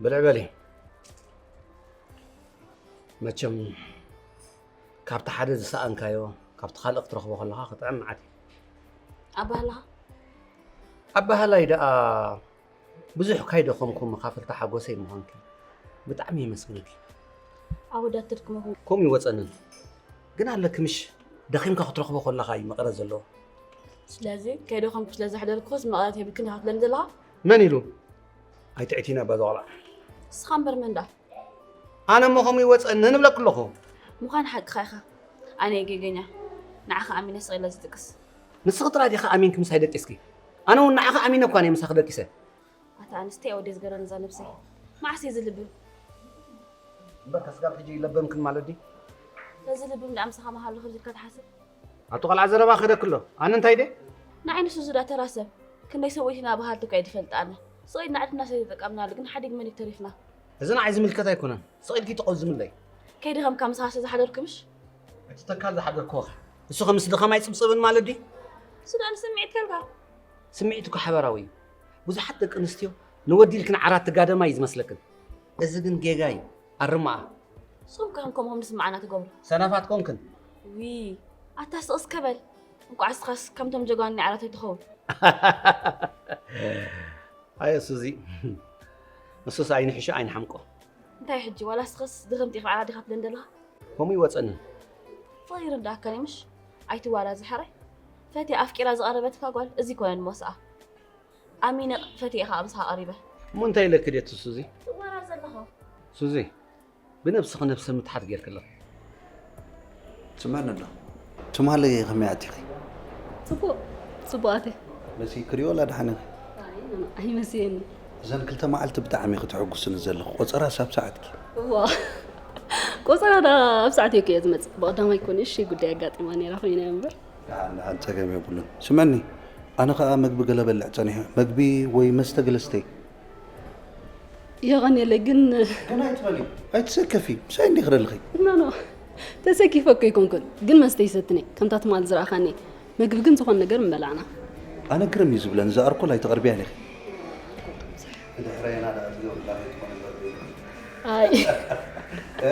ብልዕ በሊ። መቸም ካብቲ ሓደ ዝሰኣንካዮ ካብቲ ካልእ ክትረኽቦ ከለኻ ክጥዕም መዓት እዩ። ኣባህላኻ? ኣባህላይ ደኣ ብዙሕ ካይደኸምኩ መኻፈልቲ ሓጎሰይ ምዃንኪ ብጣዕሚ የመስግነኪ። ኣወዳት ትድክመኹም። ከምኡ ይወፀንን። ግን ኣለኪ ምሽ ደኺምካ ክትረኽቦ ከለኻ እዩ መቐረት ዘለዎ። ስለዚ ከይደኸምኩ ስለ ዘሕደርኩስ መቐረት የብልክን ኢኻ ትብለኒ ዘለኻ? መን ኢሉ? ኣይትዕቲና እባ ዘቆልዓ። ንስኻ እምበር መን ደኣ? ኣነ እሞ ከምኡ ይወፀኒ ንብለኪ ኣለኹ። ምዃን ሓቅኻ ኢኻ። ኣነ እየ ጌገኛ። ንዓኻ ኣሚነ ስቕ ኢለ ዝጥቅስ። ንስኺ ጥራይ ዲኻ ኣሚንኪ ምሳይ ደቂስኪ? ኣነ እውን ንዓኻ ኣሚነ እኳ እየ ምሳኺ ደቂሰ። ኣታ ኣንስተይ ኣወደይ ዝገረኒ እዛ ነብሰይ። መዓስ እየ ዝልብም? እምበር ከስጋብ ሕጂ ይለበምክን ማለት ድዩ? ነዚ ልብም ደኣ ምሳኻ መሃሉ ከምዚ ኢልካ ትሓስብ? ኣቶ ቆልዓ ዘረባ ከደክ ኣሎ። ኣነ እንታይ ደ? ንዓይ ንሱ ዝዳ ተራ ሰብ። ክንደይ ሰብኡት ኢና በሃልቲ እኳ እየ ዝፈልጥ ኣነ። ስቕ ኢልና ዕድና ሰይተጠቀምናሉ ግን ሓዲግ መሊክ ተሪፍና። እዚ ንዓይ ዝምልከት ኣይኮነን። ስቕ ኢልኪ ተቖዝምለይ። ከይደኸምካ ምሳኻ ስለ ዝሓደርኩ ምሽ? እቲ ተካል ዝሓደርክዎ ኸ? እሱ ኸ ምስ ድኻም ኣይጽብጽብን ማለት ድዩ? እሱ ደኣ ንስምዒት ከልካ። ስምዒት እኮ ሓበራዊ እዩ። ብዙሓት ደቂ ኣንስትዮ ንወዲ ኢልክን ዓራት ትጋደማ እዩ ዝመስለክን። እዚ ግን ጌጋ እዩ። ኣርምኣ። ንስኹም ከ ከም ከምኦም ንስምዓና ትገብሩ? ሰነፋት ኮንክን። ዊ፣ ኣታ ስቕ እስከ በል። እንቋዕ እስኻስ ከምቶም ጀጋኑ ናይ ዓራት ኣይትኸውን። ኣየ ሱዚ፣ ንሱስ ኣይንሕሾ ኣይንሓምቆ። እንታይ ሕጂ ዋላ እስኽስ ድኽምቲ ኢኻ ዓራት ዲኻ ትብለን ዘለኻ? ከምኡ ይወጸኒ። ፍቕሪ ይርድኣካ እዩ ምሽ? ኣይትዋራዝ ሕራይ። ፈትያ ኣፍቂራ ዝቐረበትካ ጓል እዚ ኮነ ንሞስኣ። ኣሚነ ፈትየ ኢኻ ምሳኻ ቀሪበ። እሞ እንታይ ኢለኪ ድየ እቲ ሱዚ? ትዋራዝ ዘለኻ። ሱዚ፣ ብነብስኺ ነብሰ ምትሓት ጌርኪ ኣለኺ። ትመኒ ኣሎ። ትማሊ ከመይ ኣቲኺ? ጽቡቕ፣ ጽቡቕ ኣትየ። መሲክሪ ወላ ደሓን ኢኺ? ኣይመስየኒ። እዘን ክልተ መዓልቲ ብጣዕሚ ክተሐጉስኒ ዘለኺ። ቆጸራ ሳብ ሰዓትኪ። እዋ። ቆጸራ ዳ ኣብ ሰዓት እየ ዝመጽእ። ብቐዳማይ ኮነ እሺ ጉዳይ ኣጋጢማ ነይራ ኮይና እምበር። ደሓን፣ ደሓን፣ ጸገም የብሉን። ስመኒ፣ ኣነ ኸኣ መግቢ ገለ በልዕ ጸኒሐ። መግቢ ወይ መስተ ገለ ስተይ። የቐንየለይ፣ ግን ግን ኣይትበሊ፣ ኣይትሰከፊ። ምሳይ እንዲኺ ደለኺ። ኖ፣ ኖ። ተሰኪፈ እኮ ኣይኮንኩን፣ ግን መስተ ይሰትኒ። ከምታ ትማል ዝረኣኻኒ። መግቢ ግን ዝኾነ ነገር ምበላዕና። ኣነ ግርም እዩ ዝብለኒ፣ እዛ ኣርኮል ኣይተቕርብያን ኢኺ። ብድሕረየና ደኣ ትገብርላ ከይትኾኒ በርበይኒ። ኣይ። እ?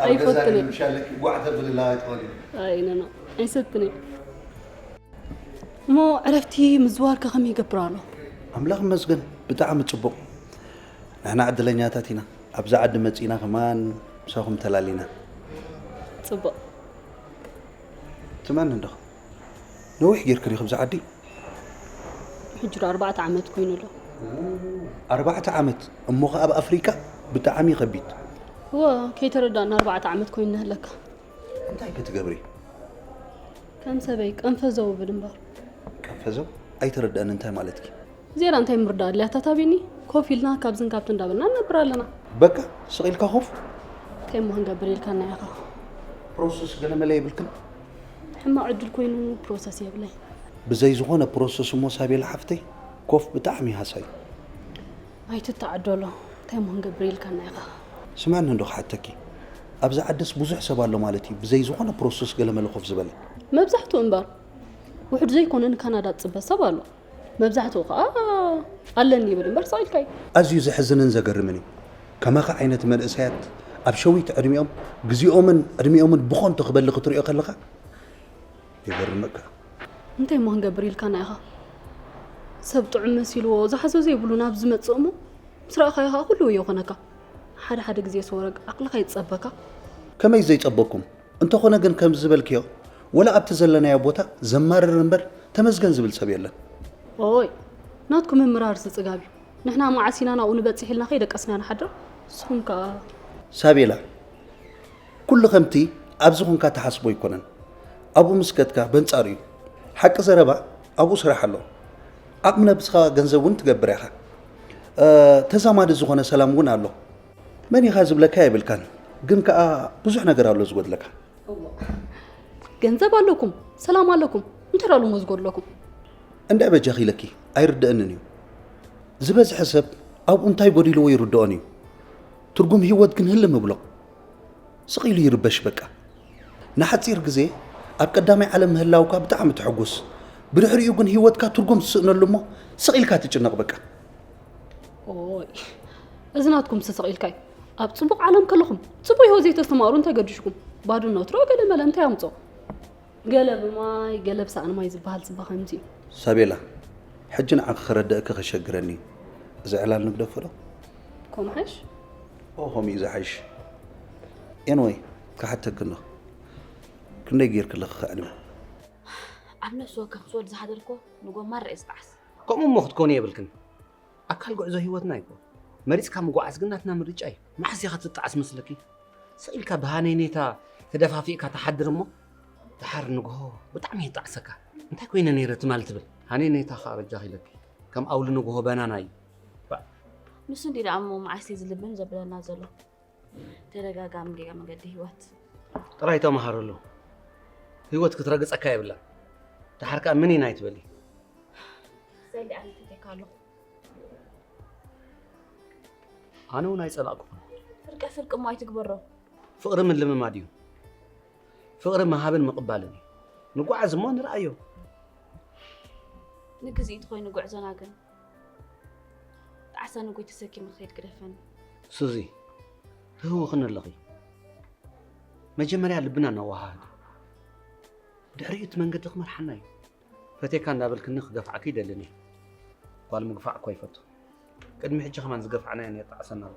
ኣብ ገዛ ኣይፈትንን። ንምሻለኪ ጓዕ ተብልላ ኣይትኾኒ። ኣይ፣ ኖ፣ ኖ። ኣይሰትንን። እሞ ዕረፍቲ ምዝዋር ከ ከመይ ይገብር ኣሎ? ኣምላኽ ይመስገን፣ ብጣዕሚ ጽቡቕ። ንሕና ዕድለኛታት ኢና። ኣብዛ ዓዲ መጺእና ከማን ምሳኹም ተላሊና። ጽቡቕ። ትመኒ እንዶ? ነዊሕ ጌርክን ኢኺ ብዛ ዓዲ? ሕጂ ዶ ኣርባዕተ ዓመት ኮይኑ ኣሎ። ኣርባዕተ ዓመት? እሞ ኸኣ ኣብ ኣፍሪቃ? ብጣዕሚ ከቢድ። እወ፣ ከይተረዳእና ኣርባዕተ ዓመት ኮይኑ ኣለካ። እንታይ ክትገብሪ? ከም ሰበይ ቀንፈዘው ብል እምበር። ቀንፈዘው? ኣይተረድአን እንታይ ማለትኪ? ዜራ እንታይ ምርዳእ ኣድልያ ታታቢኒ? ኮፍ ኢልና ካብዝን ካብቲ እንዳበልና ንነብር ኣለና። በቃ ስቕ ኢልካ ኮፍ? እንታይ እሞ ክንገብር ኢልካና ኢኻ? ፕሮሰስ ገለ መለ የብልክን? ሕማቕ ዕድል ኮይኑ ፕሮሰስ የብለይ። ብዘይ ዝኾነ ፕሮሰስ እሞ ሳቤላ ሓፍተይ ኮፍ ብጣዕሚ ሃሳይ። ኣይትተዓደሎ፣ እንታይ እሞ ክንገብር ኢልካና ኢኻ? ስምዕኒ እንዶ ክሓተኪ፣ ኣብዛ ዓድስ ብዙሕ ሰብ ኣሎ ማለት እዩ፣ ብዘይ ዝኾነ ፕሮሰስ ገለመለ ኮፍ ዝበለ። መብዛሕትኡ እምበር፣ ውሑድ ዘይኮነ ንካናዳ ዝጽበ ሰብ ኣሎ። መብዛሕትኡ ከኣ ኣለኒ ይብል እምበር ስቕ ኢልካ እዩ። ኣዝዩ ዘሕዝንን ዘገርምን እዩ። ከማኻ ዓይነት መንእሰያት ኣብ ሸዊት ዕድሚኦም ግዜኦምን ዕድሚኦምን ብኾንቶ ክበሊ ክትሪኦ ከለኻ የገርመካ። እንታይ እሞ ክንገብር ኢልካና ኢኻ? ሰብ ጥዑም መሲልዎ ዝሓዞ ዘይብሉ ናብ ዝመጽእ እሞ ምስ ረኣኻዮ ኸኣ ኩሉ ወዮ ኾነካ። ሓደ ሓደ ግዜ ሰወረግ ዓቕልኻ ይጸበካ። ከመይ ዘይጸበኩም? እንተኾነ ግን ከምዚ ዝበልክዮ ወላ ኣብቲ ዘለናዮ ቦታ ዘማርር እምበር ተመስገን ዝብል ሰብ የለን። ኦይ ናትኩም ምምራርሲ ጽጋብ እዩ። ንሕና መዓስ ኢና ናብኡ ንበጽሕ ኢልና ከይደቀስና ንሓድር። ንስኹም ከኣ ሳቤላ፣ ኩሉ ከምቲ ኣብዚ ኾንካ ትሓስቦ ኣይኮነን። ኣብኡ ምስ ከድካ በንጻሩ እዩ። ሓቂ ዘረባ ኣብኡ ስራሕ ኣሎ። ዓቕሚ ነብስኻ ገንዘብ እውን ትገብር ኢኻ። እ፣ ተዛማዲ ዝኾነ ሰላም እውን ኣሎ። መን ኢኻ ዝብለካ የብልካን፣ ግን ከኣ ብዙሕ ነገር ኣሎ ዝጎድለካ። እዋ፣ ገንዘብ ኣለኩም፣ ሰላም ኣለኩም፣ እንታይ ኣሎ እሞ ዝጎድለኩም? እንዳ በጃኺ ኢለኪ ኣይርድአንን እዩ። ዝበዝሐ ሰብ ኣብኡ እንታይ ጎዲልዎ ይርድኦን እዩ። ትርጉም ህይወት ግን ህልም እብሎ። ስቕ ኢሉ ይርበሽ በቃ። ንሓጺር ግዜ ኣብ ቀዳማይ ዓለም ምህላውካ ብጣዕሚ ትሕጉስ። ብድሕሪኡ ግን ህይወትካ ትርጉም ትስእነሉ እሞ ስቕ ኢልካ ትጭነቕ በቃ። ኦይ፣ እዚ ናትኩም ስስቕ ኢልካይ። ኣብ ጽቡቕ ዓለም ከለኹም ጽቡቕ ህይወት ዘይተስተማሩ እንታይ ገዲሽኩም? ባዶ ነትሮ ገለ መለ እንታይ ኣምጾ? ገለ ብማይ ገለ ብሳእኒ ማይ ዝበሃል ጽባኸ ከምዚ እዩ። ሳቤላ፣ ሕጂ ንዓኺ ክረድእኪ ከሸግረኒ እዩ። እዚ ዕላል ንግደፎ ዶ? ከምሓሽ? ኦ፣ ከምኡ እዩ ዝሓይሽ። ኤንወይ፣ ክሓተኪ እንዶ፣ ክንደይ ጌርኪ ኣለኺ ክዕልሚ? ኣብ ነፍሲ ወከፍ ምስ ወዲ ዝሓደርኮ ንጎማ ርኤ ዝጠዓስ። ከምኡ እሞ ክትኮኒ የብልክን። ኣካል ጉዕዞ ህይወትና እዩ እኮ። መሪጽካ ምጉዓዝ ግን ናትና ምርጫ እዩ። መዓስ ኢኻ ትጣዓስ መስለኪ? ስቕ ኢልካ ብሃነይነይታ ተደፋፊእካ ትሓድር እሞ፣ ደሓር ንግሆ ብጣዕሚ የጣዕሰካ። እንታይ ኮይነ ነይረ ትማል ትብል? ሃነይነይታ ኸኣ በጃኺ ኢለኪ። ከም ኣውሊ ንግሆ በናና እዩ። ባእ። ንሱ እንዲ ደኣ እሞ መዓስ እዩ ዝልብም ዘብለና ዘሎ? ተደጋጋሚ ጌጋ መገዲ ህይወት። ጥራይ ተመሃረሉ። ህይወት ክትረግጸካ የብላን። ደሓር ከኣ ምን ኢና ኣይትበሊ። ሰሊ ኣነ ፈቴካ ኣለኹ። ኣነ እውን ኣይጸላእኩኹን። ፍርቀ ፍርቂ እሞ ኣይትግበሮ። ፍቕሪ ምልምማድ እዩ። ፍቕሪ ምሃብን ምቕባልን እዩ። ንጓዓዝ እሞ ንርኣዮ። ንግዝኢት ኮይኑ ጉዕዞና ግን ጣዕሳ ንጎይ ተሰኪመ ክኸይድ ግደፈኒ። ሱዚ፣ ትህውኽኒ ኣለኺ። መጀመርያ ልብና እናወሃሃድ፣ ድሕሪኡ እቲ መንገዲ ክመርሓና እዩ። ፈቴካ እንዳበልክኒ ክገፍዓኪ ይደልን እየ። ጓል ምግፋዕ እኮ ይፈቱ። ቅድሚ ሕጂ ከማን ዝገፋዕናዮ የጣዕሰና ኣሎ።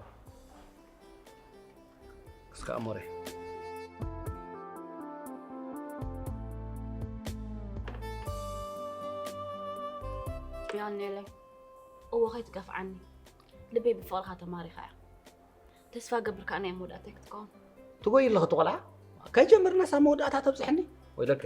እስከ ኣሞሬ። ያኔለይ እወ ከይትገፍዓኒ። ልበይ ብፍቕርኻ ተማሪኻ እያ። ተስፋ ገብር ከኣ ናይ መወዳእታይ ክትከውን። ትጎይ ኣለኺ እቲ ቆልዓ። ከይጀመርናስ ኣብ መወዳእታ ተብጽሕኒ። ወይለከ።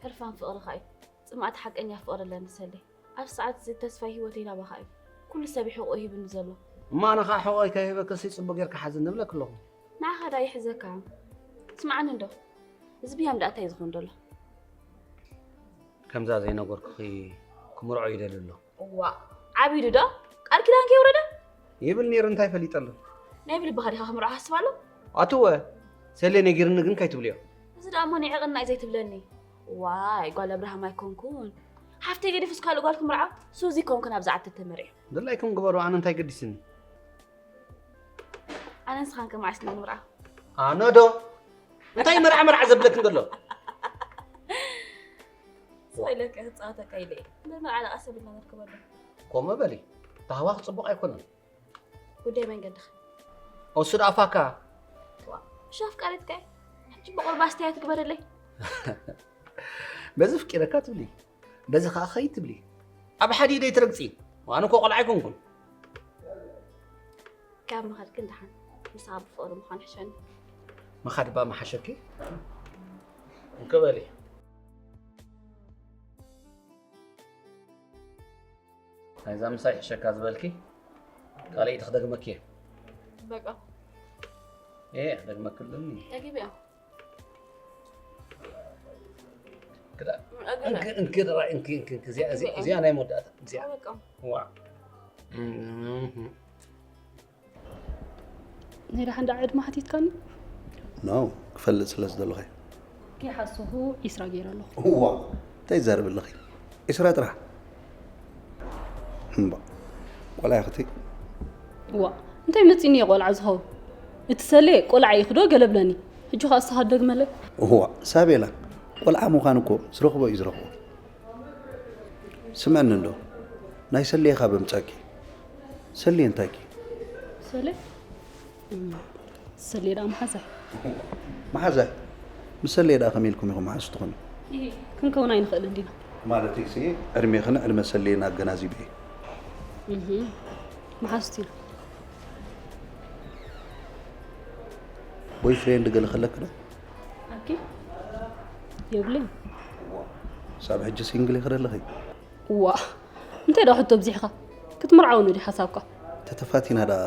ሕርፋን ፍቕርኻ እዩ። ጽምኣት ሓቀኛ ፍቕሪ ኣለኒ ሰሌ። ኣብ ሰዓት እዚ ተስፋይ ህይወተይ ናባኻ እዩ። ኩሉ ሰብ እዩ ሕቖኡ ሂቡኒ ዘሎ። እሞ ኣነ ኸዓ ሕቖይ ከይህበክሲ ጽቡቕ ጌርካ ሓዝኒ እብለኪ ኣለኹ። ንዓኻ ደኣ ይሕዘካ። ስምዓኒ እንዶ። እዚ ብያም ደኣ እንታይ እዩ ዝኾን ዘሎ? ከምዛ ዘይነገርኩኺ ክምርዖ ይደሊ ኣሎ። እዋእ፣ ዓቢዱ ዶ? ቃል ኪዳን ከየውረደ? ይብል ነይሩ፣ እንታይ ፈሊጠሉ? ናይ ብልብኻ ዲኻ ክምርዖ ሓስብ ኣሎ? ኣትወ፣ ሰሌ ነጊርኒ ግን ከይትብልዮ። እዚ ደኣ እሞ ንዒቕና እዩ ዘይትብለኒ። ዋይ፣ ጓል ኣብርሃም ኣይኮንኩን። ሓፍተይ ገዲፉስ ካልእ ጓል ክምርዖ? ሱዚ ኮንኩ ናብዛ ዓዲ ተመርዒ። ድላይኩም ግበሩ፣ ኣነ እንታይ ገዲስኒ? ኣነ ንስኻን ከ መዓስ ኢና ንምርዓ? ኣነ ዶ? እንታይ መርዓ መርዓ ዘብለክን ዘሎ? ስቕ ኢለ ከ ክጻወተካ ኢለ እየ። እምበር መርዓ ደኣ ቀስ ኣቢልና ነርክበሉ። ከምኡ በሊ። ታህዋኽ ጽቡቕ ኣይኮነን። ጉዳይ መንገድኻ። እሱ ደኣ ፋካ። ዋ፣ እሺ ኣፍቃሪትካ እየ። ሕጂ ብቑርባ ኣስተያየት ግበረለይ። በዚ ፍቂረካ ትብሊ። በዚ ኸኣ ኸይድ ትብሊ። ኣብ ሓደ ኢደይ ትረግጺ። ኣነ እኮ ቆልዓ ኣይኮንኩን። ካብ ምኻድ ግን ደሓን። ምሳኻ ብፍቕሪ ምዃን ይሕሸኒ። ምኻድ እባ ምሓሸኪ። እንክበሊ። ናይዛ ምሳይ ይሕሸካ ዝበልኪ ካልኣይቲ ክደግመኪ እየ። በቃ። ኤ፣ ክደግመኪ ኣለኒ። ደጊም እያ። ክዳ-፣ እግረ። እንኪ፣ እንኪ፣ ድራይ፣ እንኪ፣ እንኪ፣ እንኪ፣ እዚኣ፣ እዚኣ፣ እዚኣ ናይ መወዳእታ፣ እዚኣ። በቃ። ዋ። እህ። ናይ ደሓን ደኣ ዕድመ ሓቲትካኒ? ኖ፣ ክፈልጥ ስለ ዝደለኹ እየ። ከይሓሰኹ ዒስራ ገይረ ኣለኹ። እዋ፣ እንታይ ትዛረቢ ኣለኺ? ዒስራ ጥራሕ? እምባ፣ ቆልዓ ኢኺ። እዋ፣ እንታይ መጺኒ እየ ቆልዓ ዝኸውን? እቲ ሰሌ ቆልዓ ኢኺ ዶ ገለ ብለኒ። ሕጂ ኸኣ እስኻ ትደግመለይ? እዋ፣ ሳቤላ፣ ቆልዓ ምዃን እኮ ዝረኽቦ እዩ ዝረኽቦ። ስምዕኒ እንዶ፣ ናይ ሰሌ ኢኻ በምጻኪ። ሰሌ እንታይኪ? ሰሌ? እም፣ ሰሌ ደኣ መሓዛይ። መሓዛይ? ምስ ሰሌ ደኣ ከመይ ኢልኩም ኢኹም መሓዙት ትኾኑ? ኢሂ፣ ክንከውን ኣይንኽእልን ዲና። ማለተይሲ፣ ዕድሜኽን ዕድመ ሰሌን ኣገናዚበ እየ። እህ፣ መሓዙት ኢና። ቦይ ፍሬንድ ገለ ከለኪ ዶ? ኣኪ? የብለይን። ዋእ፣ ክሳብ ሕጂ ሲንግል ኢኺ ዘለኺ? ዋእ፣ እንታይ ደኣ ሕቶ ኣብዚሕካ? ክትምርዓወኒ ድዩ ሓሳብካ? ተተፋቲና ደኣ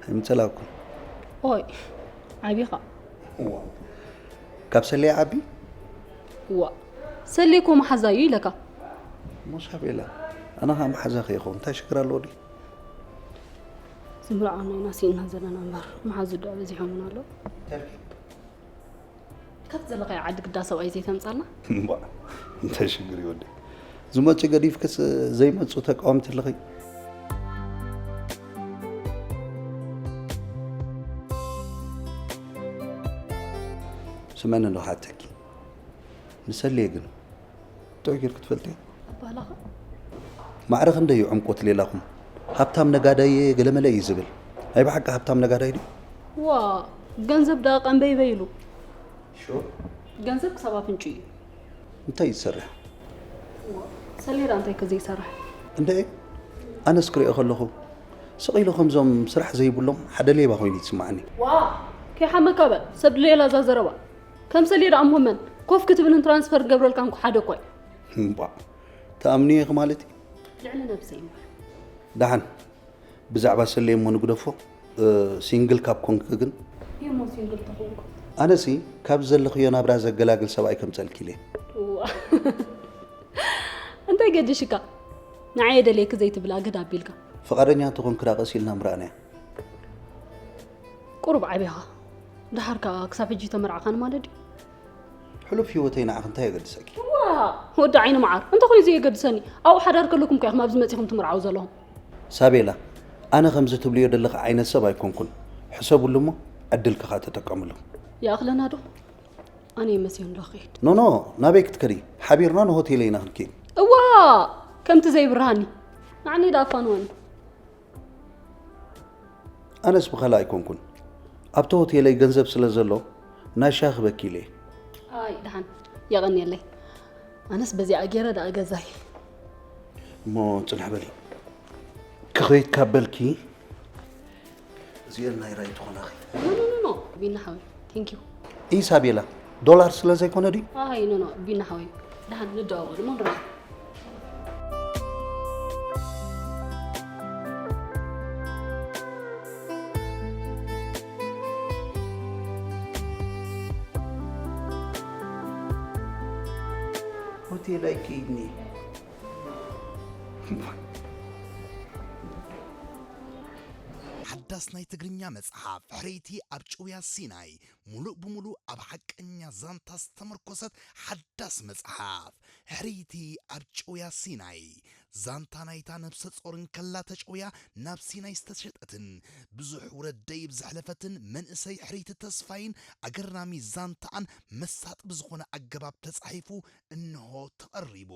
ኣይምጸላእኩን። ኦይ፣ ዓቢኻ። ዋእ፣ ካብ ሰሌ ዓቢ? ዋእ፣ ሰሌ እኮ መሓዛይ እዩ ኢለካ። እሞ ሳቤላ፣ ኣነ ኸኣ መሓዛኺ ይኸውን፣ እንታይ ሽግር ኣለዎ ድዩ? ዝምርዓወና ኢና ስኢንና ዘለና እምበር፣ መሓዙት ደኣ በዚሖምና ኣለዉ። እንታይ ኢልኪ? ካብቲ ዘለኻዮ ዓዲ ግዳ ሰብኣይ ዘይተምጻልና? እምባእ፣ እንታይ ሽግር እዩ ወደይ? ዝመጹ ገዲፍክስ ዘይመጹ ተቃወምቲ ኣለኺ? ስመኒ ዶ ሓተኪ? ንሰልየ ግን ጥዑይ ጌርኪ ትፈልጥዮ? ኣባህላኻ? ማዕረ ክንደይ እዩ ዕምቆት ሌላኹም? ሃብታም ነጋዳይ እየ ገለመለ እዩ ዝብል። ናይ ብሓቂ ሃብታም ነጋዳይ ድዩ? ዋ፣ ገንዘብ ደኣ ቀንበይበይ ኢሉ። ሹር? ገንዘብ ክሳብ ኣፍንጭ እዩ። እንታይ እዩ ዝሰርሕ? ሰሌዳ እንታይ ከ ዘይሰርሕ? እንደ ኣነስ ክሪኦ ከለኹ ስቕ ኢሉ ከምዞም ስራሕ ዘይብሎም ሓደ ሌባ ኮይኑ ይስማዓኒ። ዋ፣ ከይሓመካ በል። ሰብ ድለየላ እዛ ዘረባ። ከም ሰሌዳ ኣሞ መን ኮፍ ክትብልን ትራንስፈር ክገብረልካ እንኳ ሓደ እኳ እዩ። እምቧ፣ ትኣምኒ ኢኺ ማለት እዩ? ልዕሊ ነብሰይ እምበር። ደሓን፣ ብዛዕባ ሰሌ እሞ ንግደፎ። እ፣ ሲንግል ካብ ኮንክ ግን? እሞ ሲንግል ተኾንኩ? ኣነሲ ካብ ዘለኽዮ ናብራ ዘገላግል ሰብኣይ ከምጸልኪ ኢለ። ዋ። እንታይ ገዲሽካ? ንዓይ የደልየኪ ዘይትብል ኣገዳ ኣቢልካ። ፍቓደኛ እንተኾንክ ደኣ ቀስ ኢልና ምርኣናያ። ቁሩብ ዓብኻ። ደሓር ከኣ ክሳብ ሕጂ ተመርዓኻን ማለት ድዩ? ሕሉፍ ህይወተይ ንዓኺ እንታይ የገድሰኪ? ዋ፣ ወዲ ዓይኒ መዓር። እንተ ኮይኑ ዘየገድሰኒ፣ ኣብኡ ሓዳር ከለኩም ከ ኢኹም ኣብዚ መጺኹም ትምርዓው ዘለኹም። ሳቤላ፣ ኣነ ከምዚ ትብልዮ ዘለኺ ዓይነት ሰብ ኣይኮንኩን። ሕሰብሉ እሞ ዕድልኪ ከኣ ተጠቀምሉ። ይኣኽለና ዶ? ኣነ ይመስዮን ዶ ክኸይድ? ኖ ኖ፣ ናበይ ክትከዲ? ሓቢርና ንሆቴለይ ኢና ክንከይድ። እዋ፣ ከምቲ ዘይብርሃኒ። ንዓኒ ደኣ ኣፋንወኒ። ኣነስ ብኻልእ ኣይኮንኩን። ኣብቲ ሆቴለይ ገንዘብ ስለ ዘሎ ናይ ሻሂ ክበኪ ኢለ። ኣይ፣ ደሓን። የቐንየለይ። ኣነስ በዚኣ ገይረ ደኣ ገዛይ። እሞ ጽንሕ በሊ። ክኸይድ ካብ በልኪ፣ እዚኤን ናይ ራይት ትኾናኺ። ኖ፣ ኖ፣ ኖ፣ ኖ። ቢና ሓወይ። ቴንክ ዩ። ኢሳቤላ፣ ዶላር ስለ ዘይኮነ ድዩ? ኣይ፣ ኖ፣ ኖ። ቢና ሓወይ። ደሓን ንደዋወል እሞ ንራኸብ። ሆቴል ኣይከይድኒ። ሓዳስ ናይ ትግርኛ መጽሓፍ ሕርይቲ ኣብ ጭውያ ሲናይ፣ ሙሉእ ብሙሉእ ኣብ ሓቀኛ ዛንታ ዝተመርኮሰት ሓዳስ መጽሓፍ። ሕርይቲ ኣብ ጭውያ ሲናይ፣ ዛንታ ናይታ ነብሰ ጾር እንከላ ተጨውያ ናብ ሲናይ ዝተሸጠትን ብዙሕ ውረድ ደይብ ዘሕለፈትን መንእሰይ ሕርይቲ ተስፋይን ኣገራሚ ዛንታኣን መሳጢ ብዝኾነ ኣገባብ ተጻሒፉ እንሆ ተቐሪቡ።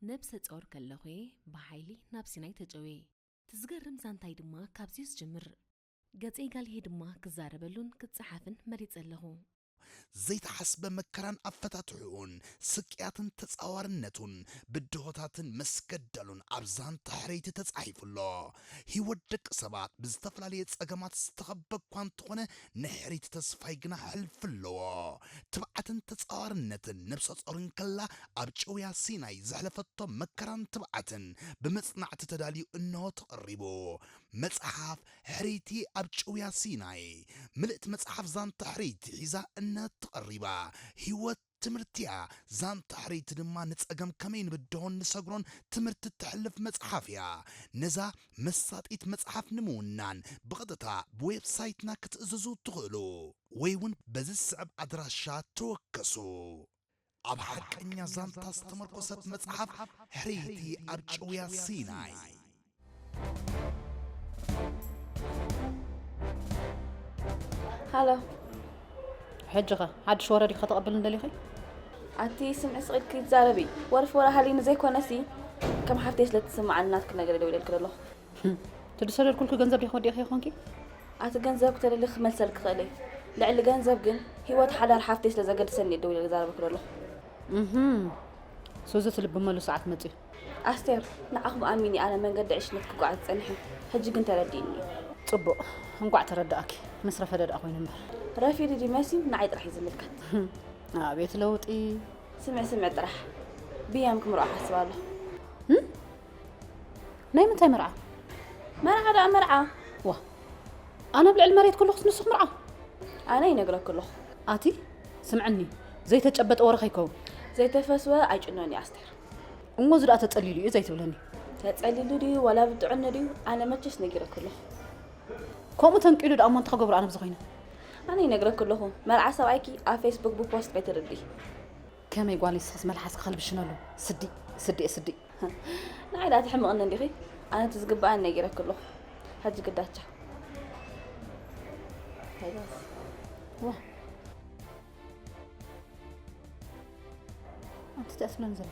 ነብሰ ጾር ከለኹ'የ ብሓይሊ ናብ ሲናይ ተጨውየ። እቲ ዝገርም ዛንታይ ድማ ካብዚ'ዩ ዝጅምር። ገጸይ ጋልሄ ድማ ክዛረበሉን ክጸሓፍን መሪጸ ኣለኹ። ዘይተሓስበ መከራን ኣፈታትሕኡን፣ ስቅያትን ተጻዋርነቱን፣ ብድሆታትን መስገደሉን ኣብ ዛንታ ሕርይቲ ተጻሒፉ ኣሎ። ህይወት ደቂ ሰባት ብዝተፈላለየ ጸገማት ዝተኸበ እኳ እንተኾነ፣ ናይ ሕርይቲ ተስፋይ ግና ሕልፊ ኣለዎ። ትብዓትን ተጻዋርነትን ነብሰ ጾር እንከላ ኣብ ጭውያ ሲናይ ዘሕለፈቶ መከራን ትብዓትን ብመጽናዕቲ ተዳልዩ እንሆ ተቐሪቡ። መጽሓፍ ሕርይቲ ኣብ ጭውያ ሲናይ። ምልእቲ መጽሓፍ ዛንታ ሕርይቲ ሒዛ እንሆ ተቐሪባ። ህይወት ትምህርቲ'ያ። ዛንታ ሕርይቲ ድማ ንጸገም ከመይ ንብድሆን ንሰግሮን ትምህርቲ እተሕልፍ መጽሓፍ እያ። ነዛ መሳጢት መጽሓፍ ንምውናን ብቐጥታ ብዌብሳይትና ክትእዝዙ ትኽእሉ፣ ወይ እውን በዚ ዝስዕብ ኣድራሻ ተወከሱ። ኣብ ሓቀኛ ዛንታ ዝተመርኮሰት መጽሓፍ ሕርይቲ ኣብ ጭውያ ሲናይ። ሃሎ። ሕጂ ኸ ሓድሽ ወረ ዲኺ ከተቐብልኒ ደሊኺ? ኣቲ ስምዒ ስቕ ኢልኪ ትዛረቢ። ወርፊ ወረ ሃልይኒ ዘይኮነሲ ከም ሓፍተይ ስለ ትስምዓኒ ናትኪ ነገር እየ ደዊለልኪ ዘለኹ። እቲ ዝሰደድኩልኪ ገንዘብ ዲኺ ወዲእኺዮ ኾንኪ? ኣቲ ገንዘብ ክተደሊ ክመልሰልኪ ክእል እየ። ልዕሊ ገንዘብ ግን ህይወት ሓዳር ሓፍተይ ስለ ዘገድሰኒ እየ ደዊለ ዝዛረበኪ ዘለኹ። እህም። ሱዚ እቲ ልቢ መሉ ሰዓት መጺኡ። ኣስቴር፣ ንዓኹም ኣሚኒ ኣነ መንገዲ ዕሽነት ክጓዓዝ ጸኒሐ። ሕጂ ግን ተረዲእኒ እዩ። ጽቡቕ፣ እንቋዕ ተረዳእኪ። ምስ ረፈደ ደኣ ኮይኑ እምበር። ረፊዱ ድዩ መሲዩ ንዓይ ጥራሕ እዩ ዝምልከት። ኣቤት ለውጢ። ስምዒ ስምዒ ጥራሕ። ብያም ክምርዖ ሓስብ ኣለኹ። ናይ ምንታይ መርዓ? መርዓ ደኣ መርዓ። ዋ፣ ኣነ ኣብ ልዕሊ መሬት ከለኹስ ንሱ ክምርዓ? ኣነ ይነግረኪ ኣለኹ። ኣቲ ስምዕኒ፣ ዘይተጨበጠ ወረ ከይከውን። ዘይተፈስወ ኣይጭኖን እዩ ኣስቴር። እሞ እዚ ደኣ ተጸሊሉ እዩ ዘይትብለኒ? ተጸሊሉ ድዩ ዋላ ብጥዕኑ ድዩ? ኣነ መቸስ ነጊረኪ ኣለኹ። ከምኡ ተንቂሉ ደኣ እሞ እንታይ ክገብሮ ኣነ ብዚ ኮይነ? ኣነ ይነግረኪ ኣለኹ። መርዓ ሰብኣይኪ ኣብ ፌስቡክ ብፖስት ከይትርድኢ። ከመይ ጓል ንስኽስ መልሓስ ክኸልብሽነሉ? ስዲ፣ ስዲ፣ ስዲ። ንዓይ ደኣ ትሕምቕኒ እንዲኺ? ኣነ እቲ ዝግብኣኒ ነጊረኪ ኣለኹ። ሕጂ ግዳቻ። ዋ። ኣንቲ ትኣስብለኒ ዘሎ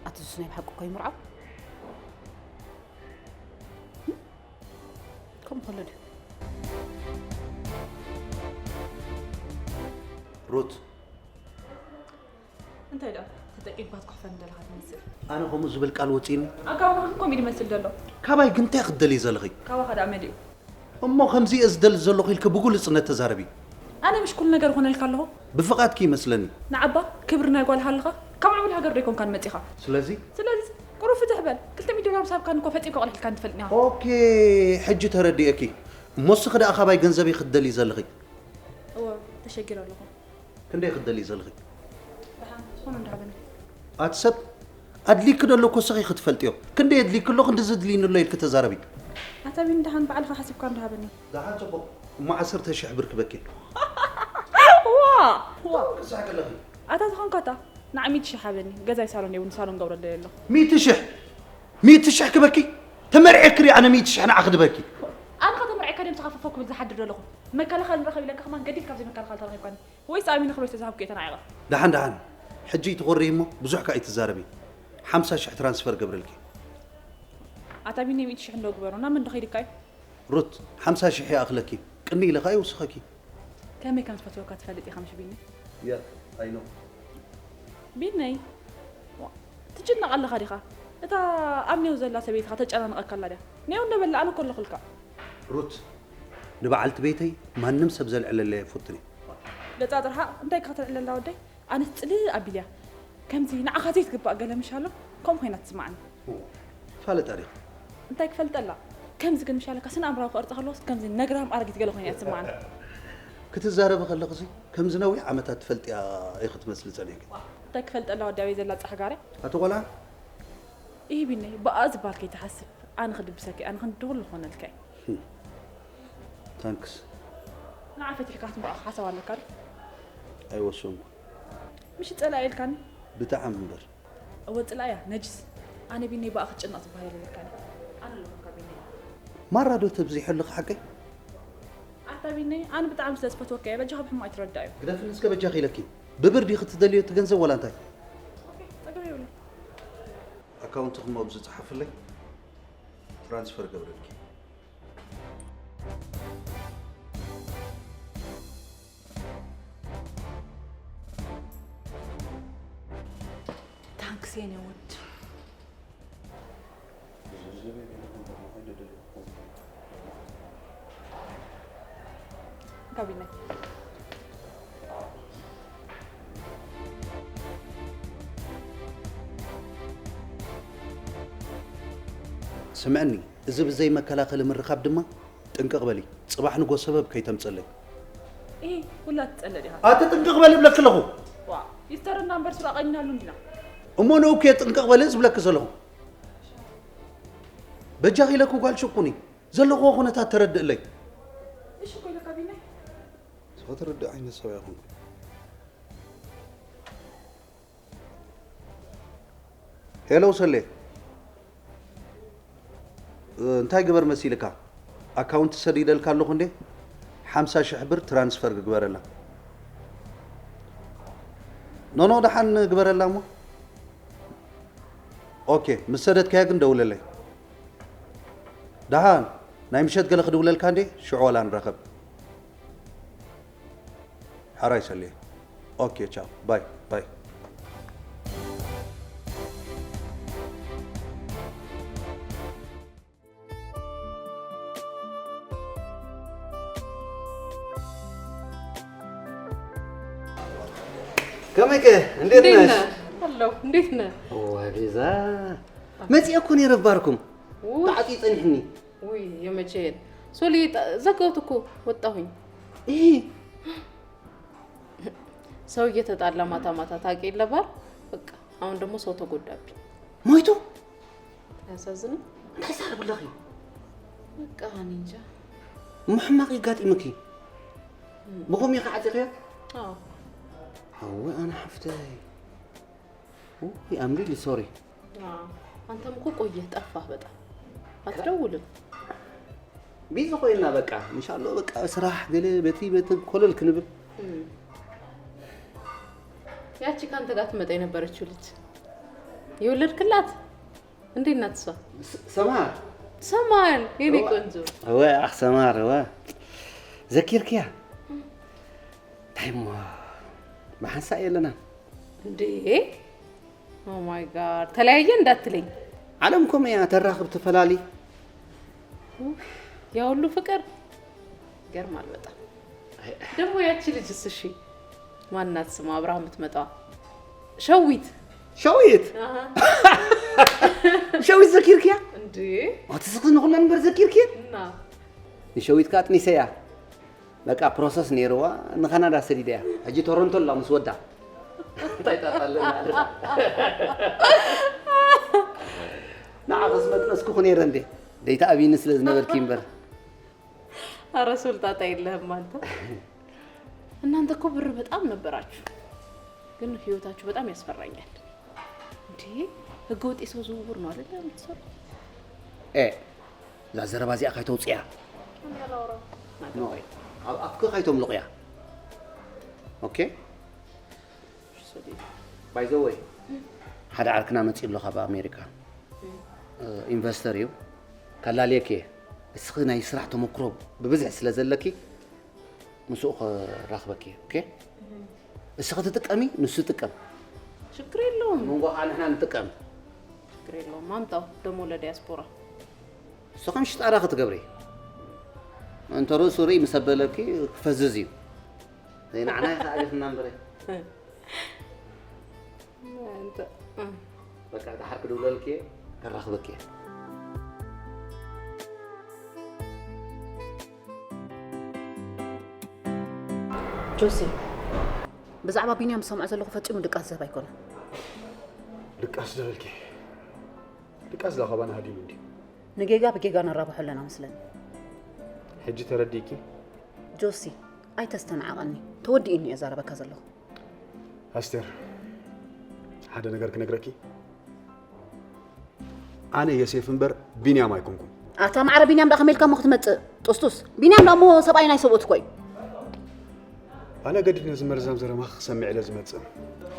ኣቲ ሱስ ናይ ብሓቂ እኮ ይምርዓው። ከምኡ ከሎ ድዩ? ሩት እንታይ ደኣ ተጠቂምካ ትኩሕፈኒ ዘለኻ ትመስል? ኣነ ከምኡ ዝብል ቃል ወፂኒ ኣጋባብኻ ከምኡ እዩ ዝመስል ዘሎ። ካባይ ግን እንታይ ክትደልይ ዘለኺ? ካባኻ ደኣ መሊኡ። እሞ ከምዚ እየ ዝደሊ ዘለኹ ኢልኪ ብግሉፅነት ተዛረቢ። ኣነ ምሽ ኩሉ ነገር ይኾነልካ ኣለኹ። ብፍቓድኪ ይመስለኒ። ንዓባ ክብሪ ናይ ጓል ሃለኻ ካብ ዕቡል ሃገር ዶ ኣይኮንካን መፂኻ? ስለዚ ስለዚ ቁሩብ ፍትሕ በል። ክልተ ሚእቲ ዶላር ብሳብካን እኮ ፈፂምካ ቆሊሕልካን ትፈልጥኒ ኢኻ። ኦኬ፣ ሕጂ ተረዲኤኪ። እሞ እስኺ ደኣ ካባይ ገንዘበይ ክትደልዪ ዘለኺ? እወ ተሸጊረ ኣለኹ። ክንደይ ክትደልዪ ዘለኺ? ደሓን ዝኾነ እንዳሃበኒ። ኣቲ ሰብ ኣድሊኪ ደሎ እኮ እስኺ ክትፈልጥዮ። ክንደይ ኣድሊኪ ኣሎ ክንዲ ዝድልይኒ ኣሎ ኢልኪ ተዛረቢ። ኣታ ቢኒ ደሓን ባዕልኻ ሓሲብካ እንዳሃበኒ። ደሓን ፅቡቕ። እሞ ዓሰርተ ሽሕ ብር ክበኪ። ዋ ዋ ክሳዕ ከለኺ ኣታ ዝኾንካታ ንዓ ሚእቲ ሽሕ ሃበኒ። ገዛይ ሳሎን የብሉን ሳሎን ገብረለይ ኣለኹ። ሚእቲ ሽሕ ሚእቲ ሽሕ ክበኪ። ተመርዒ ክሪ ኣነ ሚእቲ ሽሕ ንዓ ክድበኪ። ኣነ ከተመርዒ ከደም ተኸፈፎ ክብል ዝሓድር ዘለኹ መከላኸል ንረኸብ ኢለካ ከማን ገዲፍ ካብዚ መከላኸል ተረኺብካኒ። ወይስ ኣሚነ ክብረት ዝሃብኩ እየ ተናዒቐ? ደሓን ደሓን ሕጂ ትኾሪ እሞ ብዙሕ ከኣ ኣይትዛረቢ። ሓምሳ ሽሕ ትራንስፈር ገብረልኪ። ኣታ ቢኒ ሚእቲ ሽሕ እንዶ ግበሮ ናብ መን ዶ ከይድካ እዩ? ሩት ሓምሳ ሽሕ ይኣኽለኪ። ቅኒ ኢለ ከኣ ይውስኸኪ። ከመይ ከም ዝፈትወካ ትፈልጥ ኢኻ ምሽ ቢኒ? Yeah, I know. ቢነይ ዋ፣ ትጭነቕ ኣለኻ ዲኻ? እታ ኣብ ኔው ዘላ ሰበይትኻ ተጨናንቐካ ኣላ ድያ? ኔው እንደበላ ኣነ እኮ ኣለኹልካ። ሩት ንበዓልቲ ቤተይ ማንም ሰብ ዘልዕለለይ ኣይፈቱን እየ። ገጻ ጥርሓ እንታይ ኢኻ ተልዕለላ ወደይ? ኣነስ ጽልእ ኣቢልያ ከምዚ ንዓኻ ዘይትግባእ ገለ ምሽ ኣሎ ከምኡ ኮይና ትስማዕኒ። ፋለጣ ዲኻ? እንታይ ክፈልጠላ? ከምዚ ግን ምሽ ኣለካ ስነ ኣእምራዊ ክቕርጽ ከለዎስ ከምዚ ነግራም ኣረጊት ገለ ኮይና እያ ትስማዕኒ። ክትዛረቢ ከለኽሲ ከምዚ ነዊሕ ዓመታት ትፈልጥያ ኢኺ ትመስሊ ጸኒሕኪ። እንታይ ክፈልጠላ ወዲ ኣበይ ዘላ ጻሕጋርያ? ኣቲ ቆልዓ ይሂቢነይ ብኣ ዝበሃል ከይትሓስብ ኣነ ክድብሰኪ ኣነ ክንዲ ኩሉ ክኾነልካ እዩ። ታንክስ። ንዓ ፈቲሕካ ክትምርዖ ሓሳብ ኣለካ ዶ? ኣይወሰንኩ። ምሽ ጸላኢ ኢልካኒ? ብጣዕሚ እምበር። እወ ጽላእያ ነጅስ። ኣነ ቢነይ ብኣ ክትጭነቕ ዝበሃል የለካኒ። ኣነ ኣለኹ ካብ ቢነይ። ማራ ዶ ተብዚሑ ኣለኺ ሓቀይ? ኣታ ቢነይ ኣነ ብጣዕሚ ስለ ዝፈትወካ እየ በጃኻ ብሕማቕ ኣይትረዳእ እዩ። ግደፍኒ እስከ በጃኺ ኢለኪ። ብብር ዲኺ ትደልዮ እቲ ገንዘብ ወላ እንታይ? ጸገም የብሉ። ኣካውንትኺ እሞ ኣብዚ ጸሓፍለይ ትራንስፈር ገብረልኪ። ታንክስ የኔ ውድ። ካቢነት ስምዕኒ፣ እዚ ብዘይ መከላኸሊ ምርኻብ ድማ ጥንቅቕ በሊ፣ ጽባሕ ንጎ ሰበብ ከይተምጽለይ። ኢ ኩላ ትጸለ ዲኻ? ኣቲ ጥንቅቕ በሊ እብለኪ ኣለኹ። ዋ ይስተረና እምበር ስራ ቀይናሉ እንዲና። እሞ ንእኩ እየ ጥንቅቕ በሊ ዝብለኪ ዘለኹ። በጃኺ ኢለኪ ጓል ሽኩኒ፣ ዘለኽዎ ኩነታት ተረድእለይ። እሺ እኮ ኢለካ ቢናይ። ሰው ተረድእ ዓይነት ሰው ኣይኹን። ሄሎ ሰሌ፣ እንታይ ግበር መሲልካ? ኣካውንት ሰዲደልካ ኣለኹ እንዴ? ሓምሳ ሽሕ ብር ትራንስፈር ግበረላ። ኖኖ ደሓን ግበረላ እሞ። ኦኬ፣ ምስ ሰደድካያ ግን ደውለለይ። ደሓን፣ ናይ ምሸት ገለ ክድውለልካ እንዴ? ሽዑ ዋላ ንራኸብ። ሕራይ ሰልየ። ኦኬ ቻው ባይ ባይ። ከመይ ከ እንዴት ነሽ? ኣለሁ። እንዴት ነህ? እዋ ቤዛ መፂአ እኮ ነይረ ባርኩም ተዓፂ ፀኒሕኒ። ውይ የመቼን ሶሊ ዘጋሁት እኮ ወጣሁኝ። ይሄ ሰው እየተጣላ ማታ ማታ ታውቂ የለ ባል። በቃ አሁን ደግሞ ሰው ተጎዳብኝ። ሞይቱ አያሳዝንም? እንታይ ሳርብለኺ? በቃ እኔ እንጃ። ምሕማቕ ይጋጢምኪ። ብኸም ኢኻ ዓፂኽዮ? አዎ ኣወ ኣነ ሓፍተይ ውይ ኣምሪሊ ሶሪ። አዎ። አንተም እኮ ቆየህ ጠፋህ በጣም አትደውልም። ቢዚ ኮይና በቃ እንሻሎ በቃ ስራሕ ገለ በቲ በቲ ኮለል ክንብል። እም። ያቺ ካንተ ጋር ትመጣ የነበረችው ልጅ የወለድክላት እንዴት ናት እሷ? ሰማር ሰማር የኔ ቆንጆ። እወ ኣኽ ሰማር እወ ዘኪርክያ እንታይ እሞ ብሓንሳእ የለና እንዴ? Oh my God ተለያየ እንዳትለኝ። ዓለም ኮም እያ ተራኽብ ትፈላሊ። ያ ሁሉ ፍቅር ይገርማል በጣም። ደግሞ ያቺ ልጅስ እሺ ማናት ስማ አብርሃም የምትመጣዋ? ሸዊት ሸዊት ሸዊት ዘኪርክያ? እንዴ? ኣቲ ስኽዚ ንኹለን እምበር ዘኪርክያ? እና ንሸዊት ከኣ ኣጥኒሰያ። በቃ ፕሮሰስ ነይርዋ ንካናዳ ሰዲደያ። ሕጂ ቶሮንቶ ኣላ ምስ ወዳ። እንታይ ጣጣ ኣለና? ንዓኽስ መጥነስኩኹ ነይረ እንዴ? ደይታ ኣብይኒ ስለ ዝነበርኪ እምበር። ኧረ ሱልጣጣ የለህም አንተ። እናንተ እኮ ብር በጣም ነበራችሁ፣ ግን ህይወታችሁ በጣም ያስፈራኛል። እንዴ ህገ ወጥ የሰው ዝውውር ነው አይደለ የምትሰሩ? ኤ እዛ ዘረባ እዚኣ ካይተውፅያ። ኣብ ኣፍኪ ካይቶም ልቑያ። ኦኬ ባይ ዘ ወይ ሓደ ዓርክና መፂኡ ኣሎ ካብ ኣሜሪካ። ኢንቨስተር እዩ። ካላልየክ እየ። እስኺ ናይ ስራሕ ተመክሮ ብብዝሒ ስለ ዘለኪ ምስኡ ከራኽበኪ እየ። ኦኬ እስኺ ትጥቀሚ ንሱ ይጥቀም። ችግር የለውም። መንጎ ከዓ ንሕና ንጥቀም። ችግር የለውም። ማምጣው ደግሞ ለዲያስፖራ እሱ ከም ሽጣራ ክትገብሪ እንተ ርእሱ ርኢ ምስ ኣበለኪ ክፈዝዝ እዩ። ዘይንዓና ይኸኣል ኢኽና እምበረ እንተ በቃ ድሓር ክድውለልኪ እየ ከራኽበኪ እየ። ጆሲ ብዛዕባ ቢንያም ዝሰምዖ ዘለኹ ፈጺሙ ድቃስ ዝህብ ኣይኮነን። ድቃስ ደበልኪ ድቃስ ላኸባና ሃዲሙ እንዲ ንጌጋ ብጌጋ ነራብሖ ኣለና መስለኒ። ሕጂ ተረዲእኪ? ጆሲ ኣይተስተናዓቐኒ። ተወዲኡኒ እየ ዛረበካ ዘለኹ። ኣስቴር ሓደ ነገር ክነግረኪ። ኣነ የሴፍ እምበር ቢንያም ኣይኮንኩን። ኣታ ማዕረ ቢንያም ዳ ከመልካ ሞ ክትመጽእ ጥስጡስ። ቢንያም ዳ ሞ ሰብኣይ ናይ ሰብኡት ኮይ። ኣነ ገድድ ነዚ መርዛም ዘረባኺ ክሰምዕ ኢለ ዝመጽእ።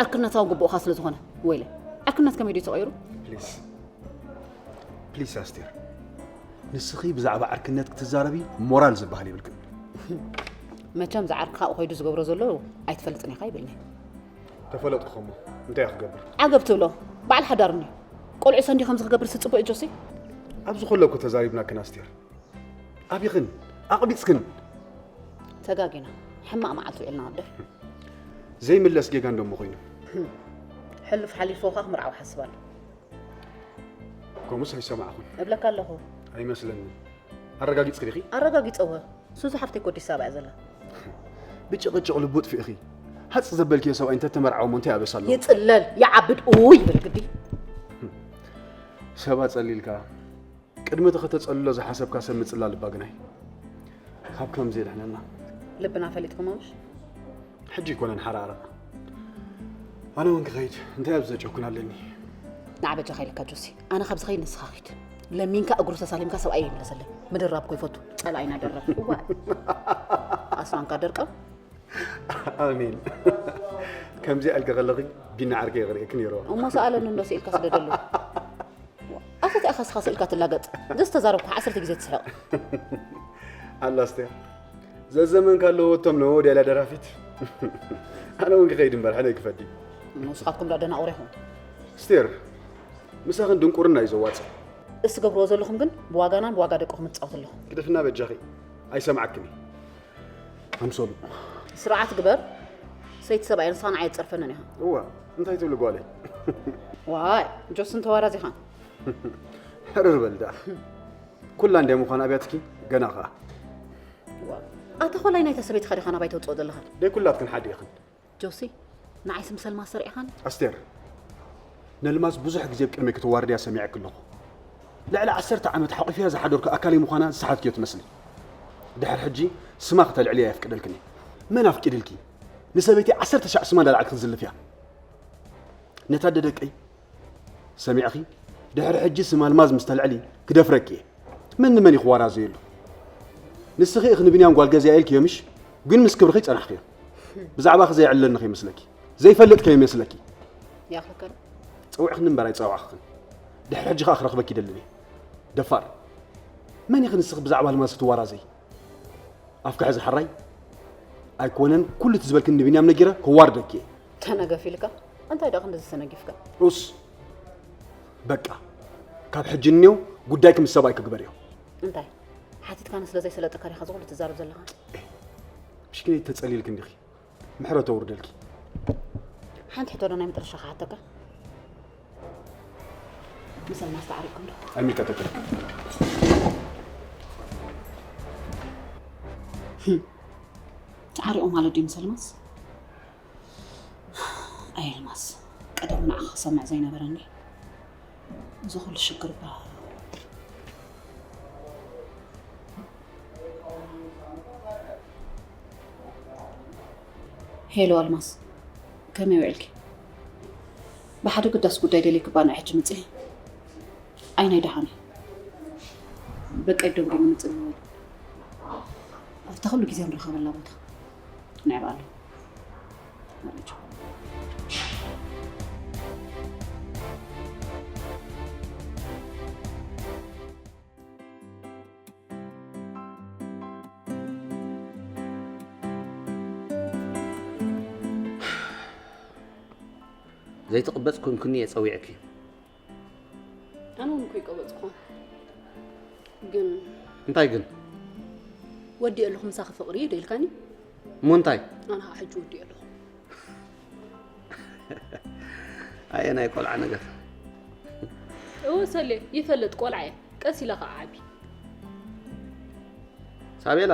ዕርክነታዊ ግቡእኻ ስለ ዝኾነ። ወይለ ዕርክነት ከመይ ድዩ ተቐይሩ? ፕሊስ ፕሊስ ኣስቴር ንስኺ ብዛዕባ ዕርክነት ክትዛረቢ ሞራል ዝበሃል የብልክን። መቸም ዝዓርክኻ ኮይኑ ዝገብሮ ዘሎ ኣይትፈልጥን ኢኻ ይብልኒ። ተፈለጥኩ ከሞ እንታይ ክገብር? ዓገብ ትብሎ በዓል ሓዳር እንድዩ። ቆልዑ ሰንዲ ከምዚ ክገብር ስጽቡቅ ጆሲ። ኣብዚ ከለኩ ተዛሪብናክን ኣስቴር ኣቢኽን ኣቕቢጽክን። ተጋጊና ሕማቕ መዓልቲ ውዒልና ወደ። ዘይምለስ ጌጋ እንደሞ ኮይኑ። ሕሉፍ ሓሊፎ ኸ ክምርዓው ሓስብ ኣሎ። ከምኡስ ኣይሰማዕኹን። እብለካ ኣለኹ። ኣይመስለኒ። ኣረጋጊጽ ክዲኺ? ኣረጋጊጸወ። ሱዚ ሓፍተይ ኮዲስ ሳባ እያ ዘላ። ብጭቕጭቕ ልቡ ጥፊእኺ። ሃጽ ዘበልክዮ ሰብኣይ እንተተመርዓወ እሞ እንታይ ኣበሳ ኣለዎ? ይጽለል፣ ይዓብድ፣ ኡይ ይብል ግዲ። ሰብ ኣጸሊልካ ቅድሚ እቲ ከተጸልሎ ዝሓሰብካ ሰብ ምጽላል እባ ግናይ ካብ ከምዚ የድሕነና። ልብና ፈሊጥኩሞ ምሽ? ሕጂ ይኮነን ሓራራ። ኣነ እውን ክኸይድ እንታይ ኣብዚ ዘጨኩን ኣለኒ። ንዓ በጃኻ ኢልካ ጆሲ፣ ኣነ ካብዚ ኸይድ ንስኻ ኺድ። ለሚንካ እግሩ ተሳሊምካ ሰብኣይ ይምለሰለይ። ምድራብ ኮ ይፈቱ፣ ጸላኢና ደረብ። እዋ ኣስናንካ ደርቀም። ኣሜን። ከምዚ ኣልከ ከለኺ ቢና ዓርከ ይቕርኤክ ነይሮ። እሞ ሰኣለኒ እንዶ ስኢልካ ስደደሉ። ኣሰቲ ኣኻስኻ ስኢልካ ትላገጥ። ዘዝተዛረብኩ ዓሰርተ ግዜ ትስሕቕ። ኣላ ኣስቴር ዘዘመንካ ኣለዎ እቶም ነዎ ድያላ ደራፊት። ኣነ እውን ክኸይድ እምበር ሕነ ክፈዲ። ንስኻትኩም ዳ ደናቑር ኢኹም። ስቴር ምሳኽን ድንቁርና እዩ ዘዋፅእ። እስ ገብርዎ ዘለኹም ግን ብዋጋናን ብዋጋ ደቅኹም ትፃወት ኣለኹም። ግደፍና በጃኺ ኣይሰምዓክን እዩ። ኣምሶሉ ስርዓት ግበር። ሰይቲ ሰብኣይ ንስኻ ንዓይ ትፀርፈንን ኢኻ። እዋ እንታይ ትብሊ ጓለይ? ዋይ ጆስን ተዋራዚኻን። ሕርር በል ደኣ። ኩላ እንድያ ምዃን ኣብያትኪ ገና ኸኣ። ኣታ ኾላይ ናይታ ሰበይትኻ ዲኻ ናባይ ተውፅኦ ዘለኻ? ደይ ኩላትክን ሓደ ኢኽን። ጆሲ፣ ንዓይስ ምስ ኣልማዝ ሰሪዕኻን? ኣስቴር፣ ነልማዝ ብዙሕ ግዜ ኣብ ቅድመይ ክትዋርድያ ሰሚዐኪ ኣለኹ። ልዕሊ ዓሰርተ ዓመት ሓቒፍያ ዝሓደርኩ ኣካለይ ምዃና ዝሰሓትክዮ ትመስሊ። ድሕሪ ሕጂ ስማ ክተልዕልያ የፍቅደልክን እየ። መን ኣፍቂድልኪ? ንሰበይቲ ዓሰርተ ሻዕ ስማ እንዳልዓልኪ ክትዝልፍያ። ነታ ደደቀይ ሰሚዕኺ? ድሕሪ ሕጂ ስም ኣልማዝ ምስ ተልዕሊ ክደፍረኪ እየ። መን ንመን እዩ ክዋራዘየሉ? ንስኺ ኢኺ ንብንያም ጓል ገዚኣ ኢልክዮ ምሽ? ግን ምስ ክብርኺ ጸናሕክዮ። ብዛዕባኺ ዘየዕልለኒ ከይመስለኪ። ዘይፈልጥ ከይመስለኪ። ያኸከል ጸውዕኽኒ እምበር ኣይጸዋዕኽን። ድሕሪ ሕጂ ኸኣ ክረኽበኪ ይደልን እየ። ደፋር። መን ኢኺ ንስኺ ብዛዕባ ኣልማዝ ክትዋራዘይ? ኣፍካ ሕዚ ሕራይ። ኣይኮነን ኩሉ እቲ ዝበልክኒ ንቢንያም ነጊረ ከዋርደኪ እየ። ተነገፍ ኢልካ? እንታይ ደኣ ክንድዚ ተነጊፍካ? ኡስ። በቃ። ካብ ሕጂ እንየው ጉዳይኪ ምስ ሰብኣይኪ ግበርዮ። እንታይ? ሓቲትካኒ ስለ ዘይሰለጠካ ዲኻ እዚ ኩሉ ትዛረብ ዘለኻ? ምሽኪነይ ተጸሊልኪ እንዲኺ። ምሕረት ኣውርደልኪ። ሓንቲ ሕቶ ዶ ናይ መጨረሻ ክሓተካ? ምስ ኣልማዝ ተዓሪቅኩም ዶ? ኣይምልከተክን። ተዓሪቑ ማለት ድዩ ምስ ኣልማዝ? ኣይ ኣልማዝ፣ ቀደም ንዓኻ ክሰምዕ ዘይነበረኒ እዚ ኩሉ ሽግር እባ። ሄሎ ኣልማዝ፣ ከመይ ውዒልኪ? ብሓደ ግዳስ ጉዳይ ደልየኪ እባ ንዓ ሕጂ ምጺ። ኣይ ናይ ደሓን እዩ። በቃ ደንጉ ምንጽል ይወል። ኣብታ ኩሉ ግዜ ንረኸበላ ቦታ ንዕባ ኣሎ። ዘይትቕበጽ ኮንኩኒ እየ ጸዊዕኪ። ኣነ እውን እኮ ይቀበጽኩ። ግን እንታይ ግን? ወዲእ ኣለኹ ምሳኺ ፍቕሪ ዶ ኢልካኒ? እሞ እንታይ? ኣነ ኸዓ ሕጂ ወዲእ ኣለኹ። ኣየ ናይ ቆልዓ ነገር። እወ ሰሌ ይፈልጥ ቆልዓ እየ። ቀስ ኢላ ኸዓ ዓቢ። ሳቤላ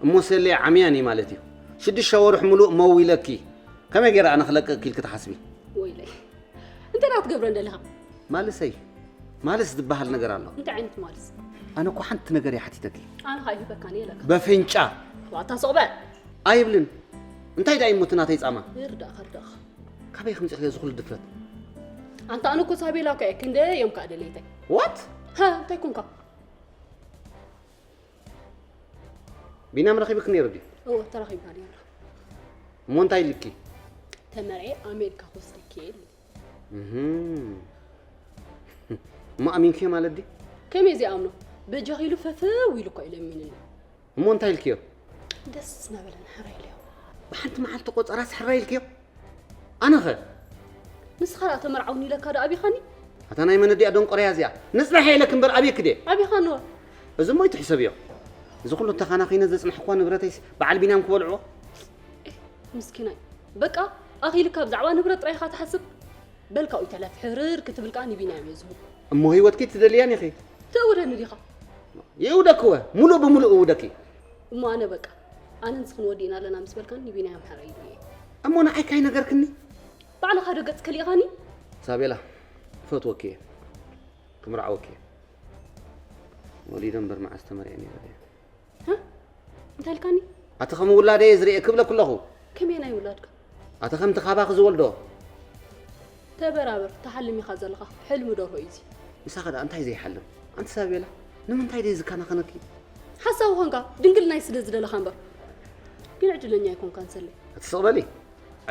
እሞ ሰሌ ዓምያኒ ማለት እዩ። ሽዱሽተ ወርሒ ሙሉእ መው ኢለኪ ከመይ ገይረ ኣነ ክለቅቅ ኢልኪ ትሓስቢ? ወይለይ እንታይ ደኣ ክትገብረን ደሊኻ? ማልሰይ ማልስ ዝበሃል ነገር ኣሎ። እንታይ ዓይነት ማልስ? ኣነ እኮ ሓንቲ ነገር እየ ሓቲተኪ። ኣነ ኸኣ ይህበካን እየ ኢለካ። በፍንጫ። ዋታ ስቕ በል። ኣይብልን። እንታይ ደኣ እዩ እሞ እቲ ናተይ ጻማ? ይርዳእኻ ርዳእኻ። ካበይ ከምጺእኽዮ እዚ ኩሉ ድፍረት? ኣንታ ኣነ እኮ ሳቤላ እኮ እየ ክንደይ እዮም ከኣ ደለይተይ። What? ሃ እንታይ ኮንካ? ቢንያም ረኺብኪ ነይሩ ድዩ? እወ ተራኺብና ነይርና። እሞ እንታይ ኢልኪ? ተመርዕየ ኣሜሪካ ክወስደኪ እየ ኢሉኒ። እህም። እሞ ኣሚንክዮ ማለት ድዩ? ከመይ ዘይኣምኖ? በጃኺ ኢሉ ፈፈው ኢሉ እኮ እዩ ለሚኑኒ። እሞ እንታይ ኢልክዮ? ደስ ነበለን ሕራይ ኢለዮ። ብሓንቲ መዓልቲ ቆጸራስ ሕራይ ኢልክዮ? ኣነኸ? ንስኻ ደኣ ተመርዓውኒ ኢለካ ዶ ኣቢኻኒ? ኣታ ናይ መን ኣዲኣ ደንቆርያ እዚኣ? ንጽናሕ ኢለክ እምበር ኣብየክ ድየ? ኣቢኻኒ ወ። እዚ እሞ ኣይትሕሰብዮ። እዚ ኩሉ ተኻናኺነ ዘጽናሕክዋ ንብረተይስ በዓል ቢንያም ክበልዕዎ? ምስኪናይ በቃ ኣኺልካ ብዛዕባ ንብረት ጥራይ ኢኻ ትሓስብ? በል ካብኡ ይተለፍ ሕርር ክትብል ከኣ ንቢንያም እየ ዝህቦ። እሞ ህይወትኪ ትደልያን ኢኺ? ተእውደኒ ዲኻ? ይእውደኪ ወ፣ ሙሉእ ብምሉእ እውደኪ። እሞ ኣነ በቃ ኣነ ንስኽን ወዲእና ኣለና ምስ በልካኒ ንቢንያም ሕራይ ኢሉ እየ። እሞ ንዓይ ካይነገርክኒ? ባዕልኻ ዶ ገጽ ከሊእኻኒ? ሳቤላ ክፈትወኪ እየ። ክምርዓወኪ እየ። ወሊደ እምበር መዓስ ተመርዕየ ነይረ ድየ? እንታይ ኢልካኒ? ኣቲ ከም ውላደይ እየ ዝርእየኪ እብለኪ ኣለኹ። ከመይ ናይ ውላድካ? ኣቲ ከምቲ ካባኺ ዝወልዶ። ተበራበር፣ ትሓልም ኢኻ ዘለኻ። ሕልሚ ደርሆ እዩ እዚ። ምሳኺ ደኣ እንታይ ዘይሓልም? ኣንቲ ሳቤላ፣ ንምንታይ ደይ ዝከናኸነኪ? ሓሳዊ ኾንካ፣ ድንግልናይ ስለ ዝደለኻ እምበር። ግን ዕድለኛ ኣይኮንካን ሰለይ። ኣቲ ስቕ በሊ።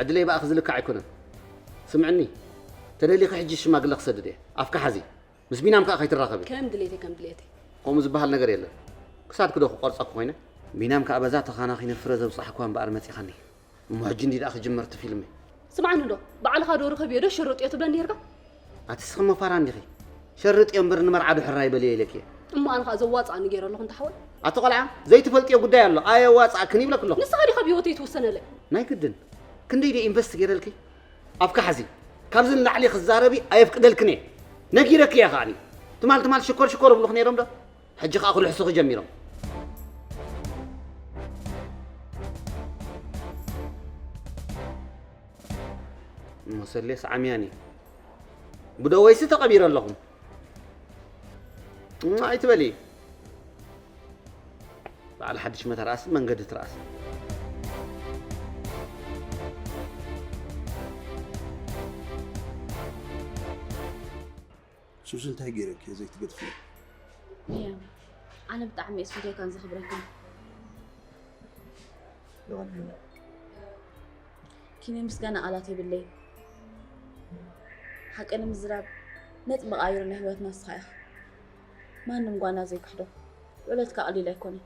ዕድለይ ብኣኺ ዝልካዕ ኣይኮነን። ስምዕኒ፣ ተደሊኺ ሕጂ ሽማግለ ክሰድድ እየ። ኣፍካ ሓዚ። ምስ ቢናም ከኣ ከይትራኸቢ። ከም ድሌተይ ከም ድሌተይ። ከምኡ ዝበሃል ነገር የለን። ክሳድኪ ዶ ክቆርጸኪ ኮይነ? ቢናም ከኣ በዛ ተኻናኺነ ፍረ ዘብጻሕኳ እምበኣር መጺኻኒ። እሞ ሕጂ እንዲ ደኣ ክጅመር እቲ ፊልም። ስምዓኒ ዶ ባዕልኻ ዶ ርኸብዮ ዶ ሽርጥዮ ትብለኒ ነርካ? ኣቲ ስኺ እሞ ፋራ እንዲኺ። ሸርጥዮ እምበር ንመርዓ ዶ ሕራይ በልዮ ኢለኪ እየ። እሞ ኣነ ከኣ ዘዋጽኣኒ ገይረ ኣለኹ እንተ ሓወይ። ኣቲ ቆልዓ ዘይትፈልጥዮ ጉዳይ ኣሎ ኣየዋጽኣክን ይብለኪ ኣለኹ። ንስኻ ዲኻ ብህይወተይ ትውሰነለይ? ናይ ግድን። ክንደይ ድየ ኢንቨስት ገይረልኪ? ኣፍካ ሓዚ። ካብዚ ንላዕሊ ክዛረቢ ኣየፍቅደልክን እየ። ነጊረኪ እየ ከኣኒ። ትማል ትማል ሽኮር ሽኮር እብሉኽ ነይሮም ዶ? ሕጂ ከኣ ክልሕሱኺ ጀሚሮም። እሞ ሰሌስ ዓምያኒ። ብደወይሲ ተቐቢረ ኣለኹ። እሞ ኣይትበሊ። በዓል ሓድሽ መተርኣሲ መንገዲ ትርኣስ። ሱስ እንታይ ገይረኪ ዘይትገድፍዮ? ኣነ ብጣዕሚ እየ ዝፈትወካን ዘኽብረካን። የቐንየለይ። ኪነ ምስጋና ቃላት የብለይ። ሓቂ ንምዝራብ ነጥቢ ቀይሩ ናይ ህይወትና ንስኻ ኢኻ። ማንም ጓና ዘይክሕዶ ውዕለትካ ቀሊል ኣይኮነን።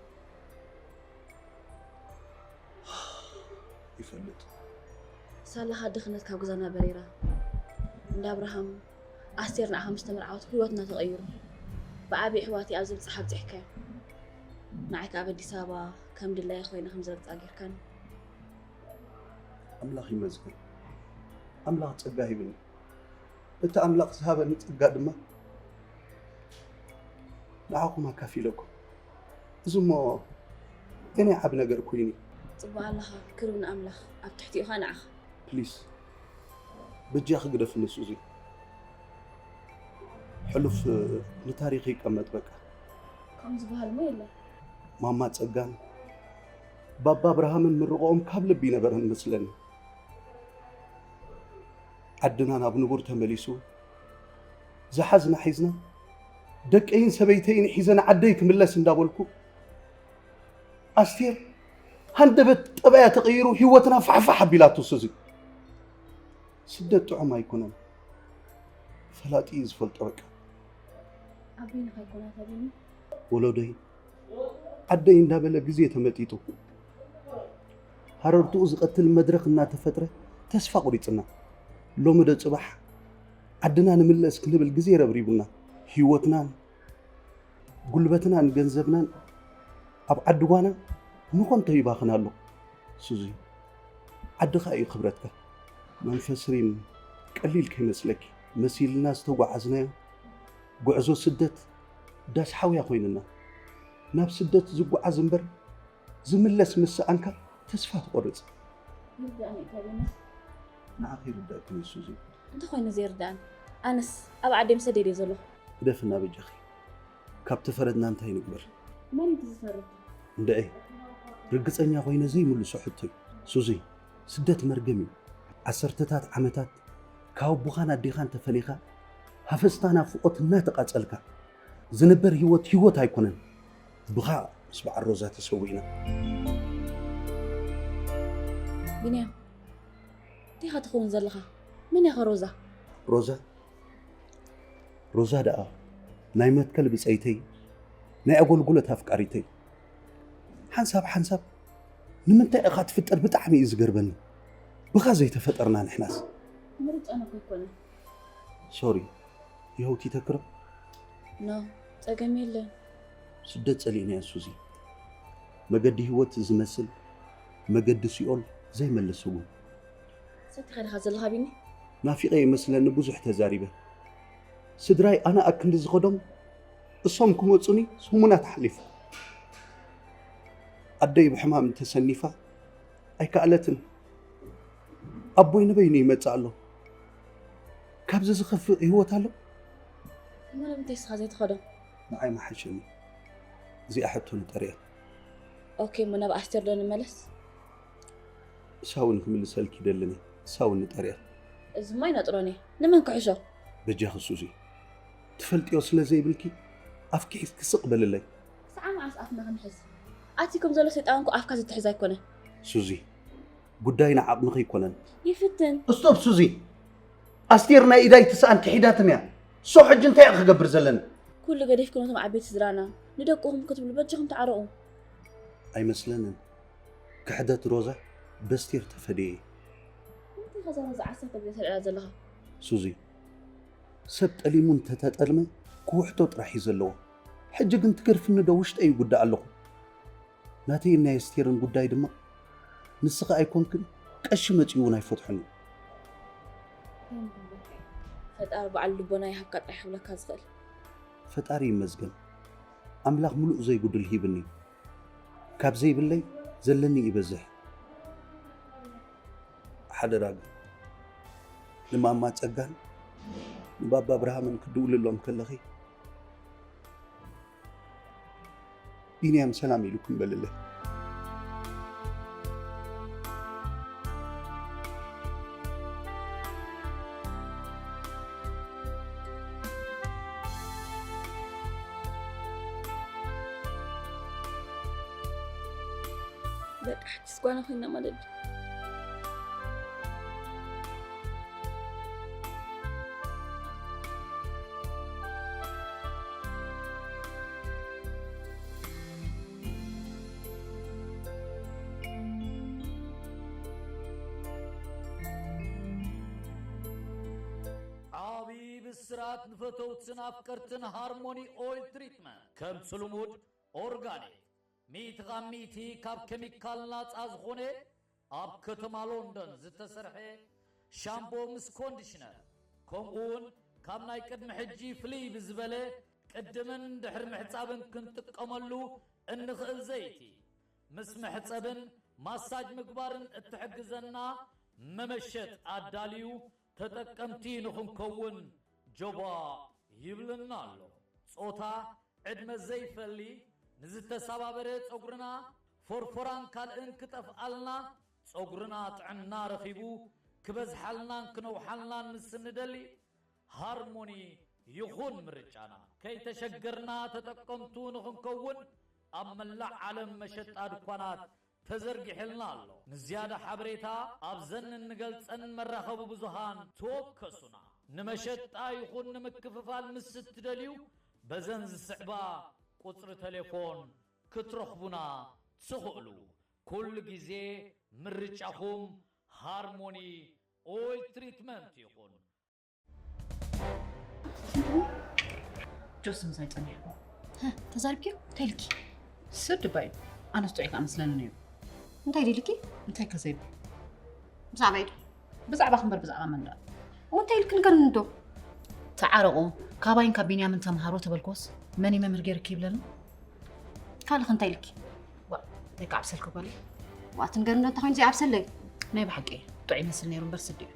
ይፈልጥ። ሳላኻ ድኽነት ካብ ገዛና በሪራ እንዳ ኣብርሃም ኣስቴር ንዓኻ ምስ ተመርዓወት ህይወትና ተቐይሩ። ብዓብዪ ኣሕዋተይ ኣብ ዝብል ጸሓ ኣብጺሕካዮ። ንዓይ ከኣ ኣብ ኣዲስ ኣበባ ከም ድላየ ኮይነ ከም ዝረግጻ ጌርካኒ። ኣምላኽ ይመስገን። ኣምላኽ ጸጋ ሂብኒ። እቲ ኣምላኽ ዝሃበኒ ጸጋ ድማ ንዓኹም ኣካፊለኩም። እዚ እሞ የናይ ዓቢ ነገር ኮይኑ እዩ። ጽቡቕ ኣለኻ፣ ክብሪ ንኣምላኽ፣ ኣብ ትሕቲኡ ኸኣ ንዓኻ። ፕሊስ በጃኺ ግደፍኒ ሱዚ። ሕሉፍ ንታሪኽ ይቀመጥ በቃ። ከምኡ ዝበሃል እሞ የለን። ማማ ጸጋን ባባ ኣብርሃምን ምርቕኦም ካብ ልቢ ይነበረን መስለኒ። ዓድና ናብ ንቡር ተመሊሱ ዝሓዝና ሒዝና ደቀይን ሰበይተይን ሒዘ ንዓደይ ክምለስ እንዳበልኩ ኣስቴር ሃንደበት ጠባያ ተቐይሩ ህይወትና ፋሕፋሕ ኣቢላቶ ሱዚ። ስደት ጥዑም ኣይኮነን። ፈላጢ እዩ ዝፈልጦ በቃ። ኣበይንኻ ኣይኮና ተቢኒ። ወለዶይ ዓደይ እንዳበለ ግዜ ተመጢጡ ሃረርትኡ ዝቐትል መድረኽ እናተፈጥረ ተስፋ ቁሪፅና። ሎሚ ዶ ፅባሕ ዓድና ንምለስ ክንብል ግዜ ረብሪቡና። ህይወትናን ጉልበትናን ገንዘብናን ኣብ ዓዲ ጓና ንኾንቶ ይባኽን ኣሎ። ሱዚ ዓድኻ እዩ ክብረትካ። መንፈስ ሪም ቀሊል ከይመስለኪ መሲልና ዝተጓዓዝናዮ ጉዕዞ ስደት ዳስ ሓውያ ኮይንና። ናብ ስደት ዝጓዓዝ እምበር ዝምለስ ምስ ሰኣንካ ተስፋ ትቆርጽ። ይርዳእኒ እዩ ተቢኒ። ንዓኺ ይርዳእኪ እዩ ሱዚ። እንተኾይኑ ዘይርዳእኒ ኣነስ ኣብ ዓደይ ምሰደድ እየ ዘለኹ። ግደፍና በጃኺ። ካብ ተፈረድና እንታይ ንግበር? መን እዩ ዝፈርድ? እንድዒ ርግጸኛ ኮይነ ዘይምልሶ ሕቶ እዩ ሱዚ። ስደት መርገም እዩ። ዓሰርተታት ዓመታት ካብ ኣቦኻን ኣዴኻን ተፈሊኻ ሃፈስታ ናፍቖት እናተቓጸልካ ዝንበር ህይወት ህይወት ኣይኮነን። ብኻ ምስ በዓል ሮዛ ተሰዊእና። ቢንያም እንታይ ኢኻ ትኸውን ዘለኻ? መን ኢኻ ሮዛ? ሮዛ ሮዛ ደኣ ናይ መትከል ብጸይተይ ናይ ኣገልግሎት ኣፍቃሪተይ። ሓንሳብ ሓንሳብ ንምንታይ ኢኻ ትፍጠር ብጣዕሚ እዩ ዝገርበኒ። ብኻ ዘይተፈጠርና ንሕናስ። ምርጫና እኮ ኣይኮነን። ሶሪ ይኸውቲ ተክርም። ኖ ጸገም የለን። ስደት ጸሊእናዮ ሱዚ። መገዲ ህይወት ዝመስል መገዲ ሲኦል ዘይመልስ እውን። ሰቲ ኸድኻ ዘለኻ ቢኒ? ናፊቐ ይመስለኒ ብዙሕ ተዛሪበ። ስድራይ ኣነ ኣክንዲ ዝኸዶም እሶም ክመጹኒ ሰሙናት ሓሊፉ። ኣደይ ብሕማም ተሰኒፋ ኣይከኣለትን። ኣቦይ ንበይኑ ይመጽእ ኣሎ። ካብዚ ዝኸፍእ ህይወት ኣሎ? እሞ ንምንታይ እስኻ ዘይትኸዶ? ንዓይ መሓሸኒ። እዚኣ ሕቶ ንጠርያ። ኦኬ እሞ ናብ ኣስቴር ዶ ንመለስ? እሳ እውን ክምልሰልኪ ይደልን እየ። እሳ እውን ንጠርያ። እዚማ ይነጥሮን እየ። ንመን ክሕሾ? በጃኺ ሱዚ። ትፈልጥዮ ስለ ዘይብልኪ ኣፍኪ ሒዝኪ ስቕ በልለይ። ሰዓ መዓስ ኣፍና ክንሕዝ? ኣቲ ከም ዘሎ ሰይጣን እኮ ኣፍካ ዝትሕዝ ኣይኮነን። ሱዚ ጉዳይና ዓቕምኺ ኣይኮነን። ይፍትን። ስቶፕ ሱዚ። ኣስቴር ናይ ኢዳይ ትስኣን ክሒዳትን እያ። ሶ ሕጂ እንታይ እየ ክገብር ዘለኒ? ኩሉ ገዲፍኩም ነቶም ዓበይቲ ስድራና ንደቅኹም ክትብሉ በጃኹም ተዓረቑ። ኣይመስለንን። ክሕደት ሮዛ በስቴር ተፈደየ። እንታይ ከዛ ሮዛ ዓሰርተ ግዜ ተልዕላ ዘለኻ? ሱዚ ሰብ ጠሊሙ እንተተጠልመ ክውሕጦ ጥራሕ እዩ ዘለዎ። ሕጂ ግን ትገርፍኒ ዶ ውሽጠይ ይጉዳእ ኣለኹ። ናተይን ናይ ኣስቴርን ጉዳይ ድማ ንስኺ ኣይኮንክን ቀሺ መጺኡ እውን ኣይፈትሖን እዩ። ፈጣሪ በዓል ልቦና ይሃብካ ጥራሕ ክብለካ ዝኽእል። ፈጣሪ ይመስገን ኣምላኽ ምሉእ ዘይጉድል ሂብኒ እዩ። ካብ ዘይብለይ ዘለኒ ይበዝሕ። ሓደራ ግን ንማማ ጸጋን ንባባ ኣብርሃምን ክድውልሎም ከለኺ ቢንያም ሰላም ኢሉኩም በልለይ። በቃ ሕጅስ ጓና ኮይና ማለት ድዩ? ራት ንፈተውትን ኣፍቀርትን ሃርሞኒ ኦይል ትሪትመንት ከምቲ ልሙድ ኦርጋኒክ ሚእቲ ካብ ሚእቲ ካብ ኬሚካል ናፃ ዝኾነ ኣብ ከተማ ሎንደን ዝተሰርሐ ሻምቦ ምስ ኮንዲሽነር ከምኡ እውን ካብ ናይ ቅድሚ ሕጂ ፍልይ ብዝበለ ቅድምን ድሕሪ ምሕፃብን ክንጥቀመሉ እንኽእል ዘይቲ ምስ መሕፀብን ማሳጅ ምግባርን እትሕግዘና መመሸጥ ኣዳልዩ ተጠቀምቲ ንኽንከውን ጆባ ይብልና ኣሎ። ጾታ፣ ዕድመ ዘይፈሊ፣ ንዝተሰባበረ ጸጉርና፣ ፎርፎራን ካልእን ክጠፍኣልና፣ ጸጉርና ጥዕና ረኺቡ ክበዝሓልናን ክነውሓልናን ምስ እንደሊ፣ ሃርሞኒ ይኹን ምርጫና። ከይተሸገርና ተጠቀምቱ ንኽንከውን ኣብ መላእ ዓለም መሸጣ ድኳናት ተዘርጊሕልና ኣሎ። ንዝያዳ ሓበሬታ ኣብዘን እንገልጸን መራኸቢ ብዙሃን ተወከሱና። ንመሸጣ ይኹን ንምክፍፋል ምስ እትደልዩ በዘን ዝስዕባ ቁጽሪ ቴሌፎን ክትረኽቡና ትኽእሉ። ኩሉ ግዜ ምርጫኹም ሃርሞኒ ኦይል ትሪትመንት ይኹን። ጆስ ምሳይ ጸኒሕኩ። ተዛሪብኪዮ እንታይ ኢልኪ? ስድ ባይ ኣነስ ጥዑይ ከኣ መስለኒ ነይሩ። እንታይ ኢልኪ? እንታይ ከዘይብል ብዛዕባ ኢዱ ብዛዕባ ክንበር ብዛዕባ መን ደኣ እንታይ ኢልኪ ንገርኒ እንዶ። ተዓረቑ። ካባይን ካብ ቢንያምን ተምሃሮ ተበልኮስ መን እዩ መምህር ገይርኪ ይብለኒ። ካልኽ እንታይ ኢልኪ? ዋ እንታይ ከዓብሰልኪ ጓለይ። ዋ ትንገርኒ እንዶ እንታይ ኮይኑ ዘይዓብሰለይ? ናይ ብሓቂ ጥዑይ ይመስል ነይሩ እምበር ስዲ እዩ።